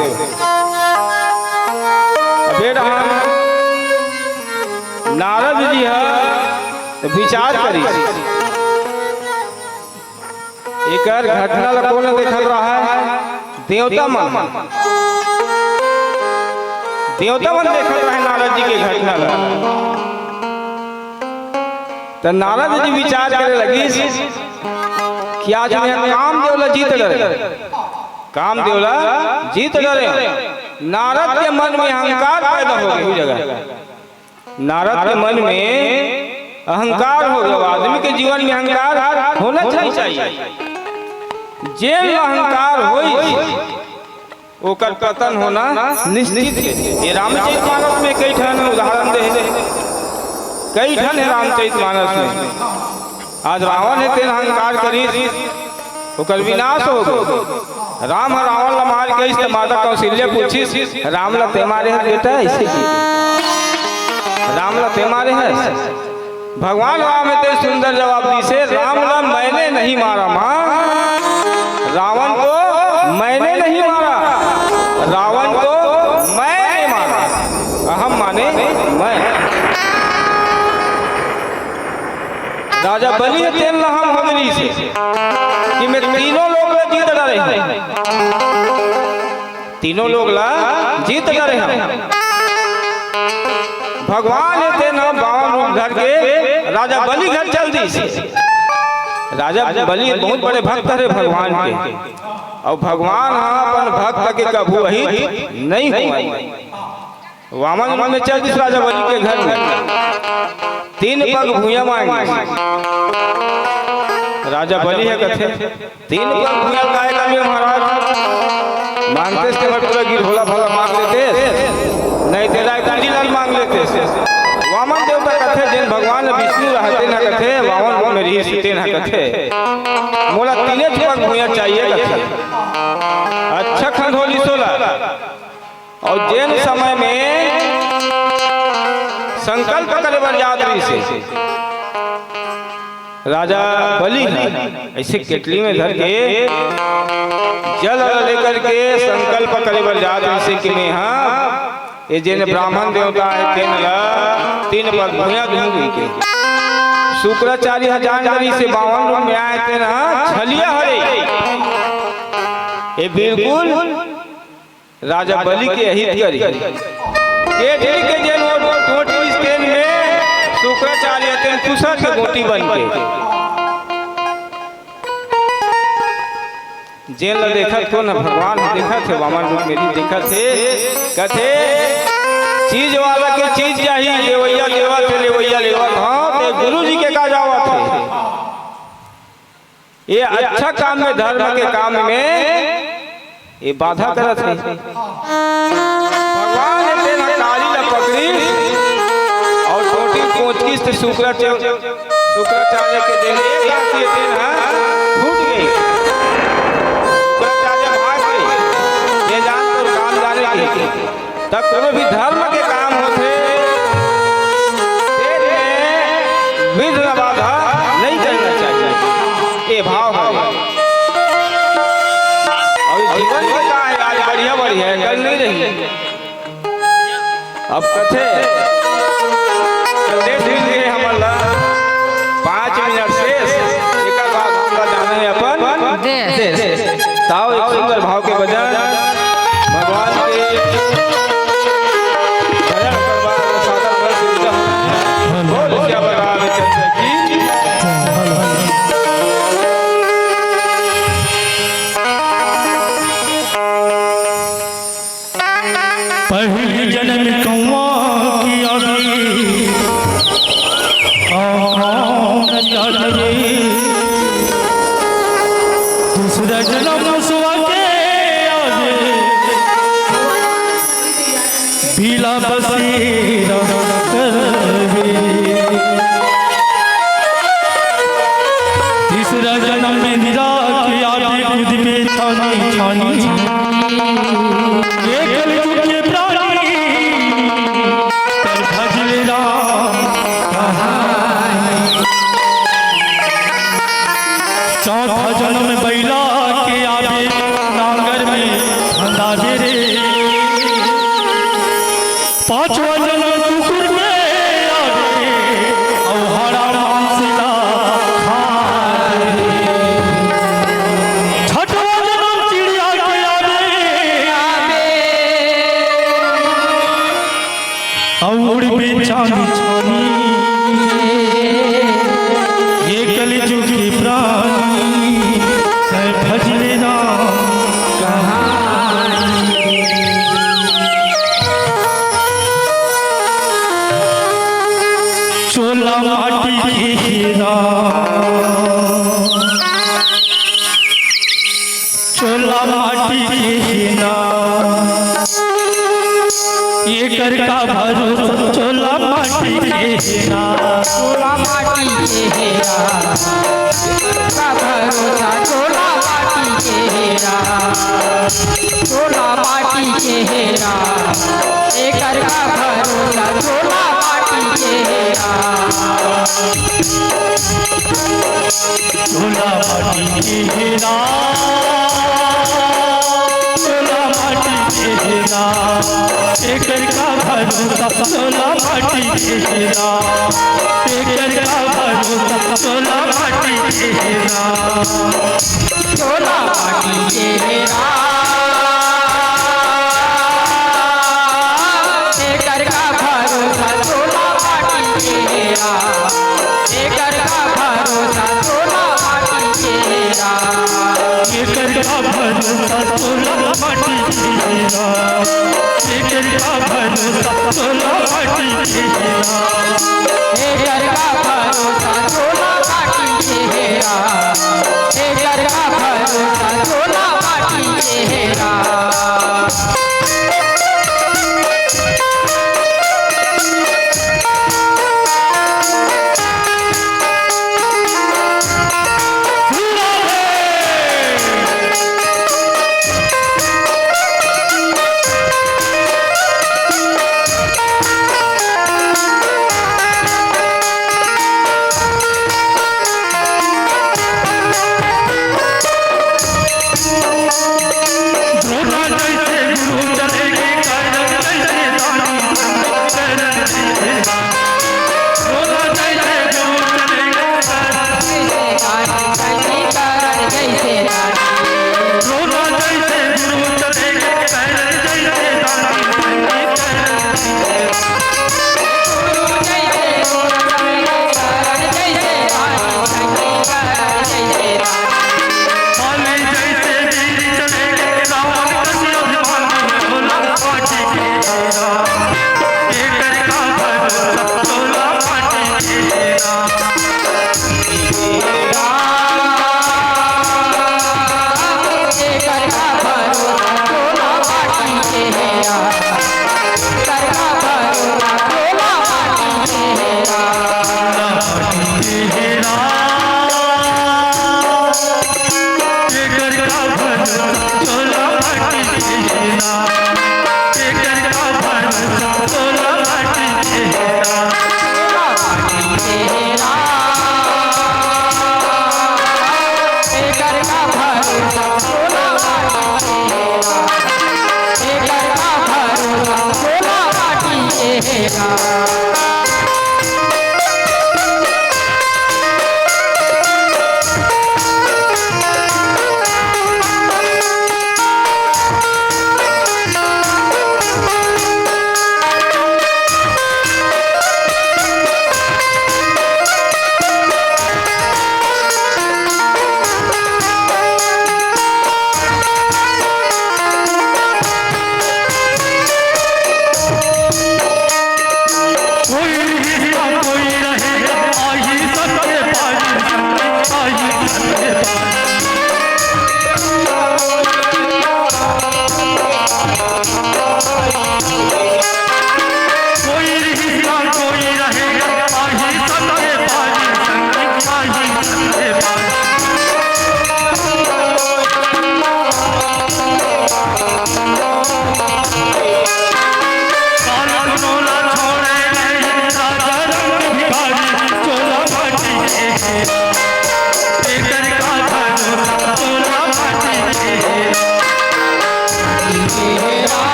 अब ए डहर नारद जी ह विचार करिस, एकर घटना ल कोन देखत रहय? देवता मन। देवता मन देखत रहय नारद जी के घटना ल। त नारद जी विचार करे लगिस कि आज मैं कामदेव ल जीत डरेंव, कामदेव ल जीत डरेंव। नारद के मन में अहंकार पैदा हो गे, ओ जगह नारद के मन में अहंकार हो गे। आदमी के जीवन में अहंकार होना नहीं चाहिए। जेन ल अहंकार होइस, ओकर पतन होना निश्चित हे। ए रामचरित मानस में कई ठन उदाहरण दे हे, कई ठन हे रामचरित मानस में। आज रावण हे, तेन अहंकार करिस, ओकर विनाश हो गे। राम ह रावण ल मार के आइस त माता कौशल्या पूछिस, "राम ल तें मारे हस बेटा?" अइसे कि राम ल तें मारे हस? भगवान राम हे तेन सुंदर जवाब दिस, "राम ल मैंने नहीं मारा माँ, रावण को मैंने नहीं मारा, रावण को मैंने मारा।" अहम माने मैं। राजा बलि हे तेन ल अहम हो गे रिहिस कि मैं तीनों लोक ल जीत डरेंव, तीनों लोक ल जीत डरेंव। भगवान हे तेन ह बामन रूप धर के राजा बलि घर चल दिस। राजा बलि बहुत बड़े भक्त हरे भगवान के, अउ भगवान ह अपन भक्त के कभू अहित नहीं होवय। वामन रूप में चल दिस राजा बलि के घर में, तीन पग भुइयां मांगिस। राजा बलि ह कथे, "तीन पग भुइयां काय करबे महाराज? मांगतेस ते हमर पूरा गिरहोला भाला मांग लेतेस, नहीं ते रायपुर जिला ल मांग लेतेस।" वामन देवता कथे, जेन भगवान विष्णु रहय तेन ह कथे, वामन रूप में रिहिस तेन ह कथे, "मोला तीने पग भुइयां चाहिए," कथे। अच्छा खंधोलिस ओला। अउ जेन समय में संकल्प करे बर जात रहिस हे, राजा बलि ह अइसे केतली में धर के जल ल लेकर के संकल्प करे बर जात रहिस हे कि मैं ह ए जेन ब्राह्मण देवता हे तेन ल तीन पग भुइयां दूहूं कहिके। शुक्राचार्य ह जान डरिस हे वामन रूप में आय तेन ह छलिया हरे, ए बिल्कुल राजा बलि के अहित करिस। केतली के जेन ओ टोंट रिहिस तेन में शुक्राचार्य तेन कुशर के गोटी बन के। जेन ल देखत कोन ह? भगवान ह देखत हे, वामन रूप में देखत हे, कथे, "चीज वाला के चीज चाही, लेवइया लेवत हे, लेवइया लेवत हे, ते गुरु जी के का जावत हे?" ये अच्छा काम में, धर्म के काम में ये बाधा करत हे। भगवान तेन ह काली ल पकड़िस अउ टोंटी कोचकिस त शुक्राचार्य, शुक्राचार्य के जेन एक आंखी तेन ह फूट गे। शुक्राचार्य भाग गे, ये जान तोर काम जाने के। त कोनो भी धर्म के काम होथे, तेन में विघ्न बाधा नहीं करना चाहिए। ये भाव हवे। अउ जीवन में का हे, आज बढ़िया बढ़िया हे, कल नहीं रही। अब कथे, संदेश मिल गे हमन ला, पाँच मिनट शेष, एकर बाद हमन ला जाना हे अपन देश। देश। ताओ एक सुंदर भाव के भजन, भगवान के भजन करवा, सादर कर सुविधा। बोल श्याम रामचंद्र की। पहली जन्म कौआ की आगे, आँखों में जादू रे। दूसरा जन्म सुआ के आगे, पीला बसेरा कर रे। तीसरा जन्म में निराश आदि खुद पे छानी छानी। ये कलयुग के प्राणी, पर भजले छानी छानी, ये कलजुग के प्राणी, तैं भजले राम कहानी। चोला माटी के हे राम, चोला माटी के हे राम, एकर का भरोसा, चोला माटी के हे राम। चोला माटी के हे राम, एकर का भरोसा, चोला माटी के हे राम। चोला माटी के हे राम, एकर का भरोसा, चोला माटी के हे राम। चोला माटी के हे राम, चोला माटी के हे राम, एकर का भरोसा, चोला माटी के हे राम, एकर का भरोसा, चोला माटी के हे राम। चोला माटी के हे राम, एकर का भरोसा, चोला माटी के हे राम। एकर का भरोसा, चोला माटी के हे राम। एकर का भरोसा, चोला माटी के हे राम। एकर का भरोसा, चोला माटी के हे राम। एकर का भरोसा, चोला माटी के हे राम। एकर का भरोसा, चोला माटी के हे राम।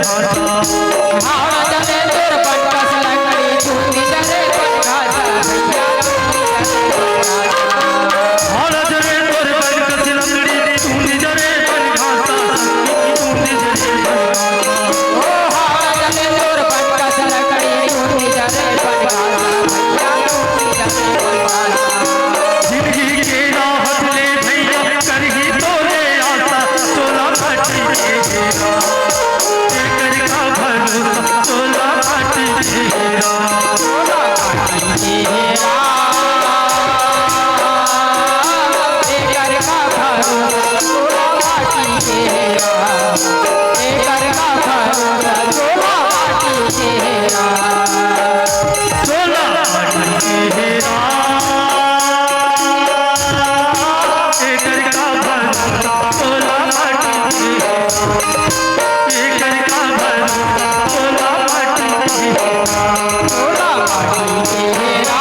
हाड़ा जले तोर बन कस लकड़ी, तू निजरे बन घासा। हाड़ा जले तोर बन कस लकड़ी, तू निजरे बन घासा। तू निजरे बन घासा। ओ हाड़ा जले तोर बन कस लकड़ी, तू निजरे बन घासा। जिंदगी के राहत ले भैया, करही तोरे आशा, चोला माटी के हेरा। एकर का भरोसा, चोला माटी के हेरा। चोला माटी के हेरा। एकर का भरोसा, चोला माटी के हेरा। एकर का भरोसा, चोला माटी के हेरा। चोला माटी के हेरा। एकर का भरोसा, चोला माटी के हेरा। एकर का भरोसा, चोला माटी के हेरा। चोला माटी के हेरा।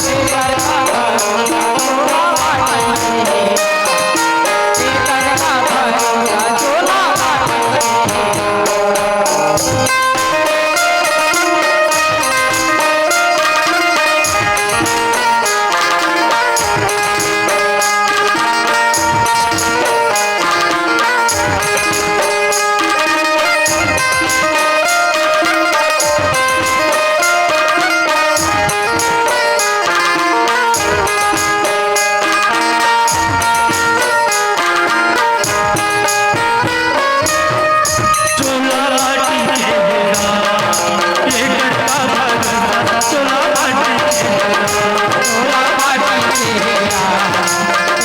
एकर का भरोसा, चोला माटी के हेरा। एकर का भरोसा, चोला माटी के हेरा। चोला माटी के हेरा, एकर का भरोसा, चोला माटी के हेरा। चोला माटी के हेरा,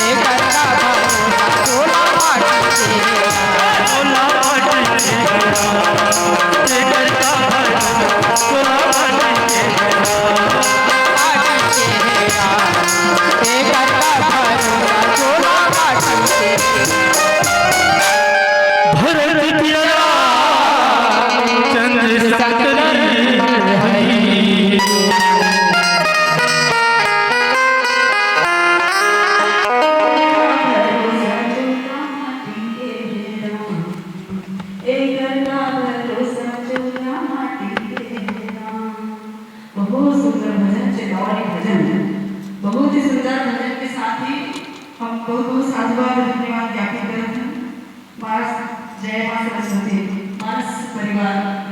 एकर का भरोसा, चोला माटी के हेरा। चोला माटी के हेरा, एकर का भरोसा, चोला माटी के हेरा। माटी के हेरा, एकर का भरोसा, चोला माटी के हेरा। भरत पियरा चंद्र संकरी हई। बहुत सुंदर भजन, चंदौली भजन, बहुत ही सुंदर भजन के साथ ही हम बहुत बहुत साधुवाद और धन्यवाद ज्ञापित करत हन। मानस, जय माँ सरस्वती, मानस परिवार।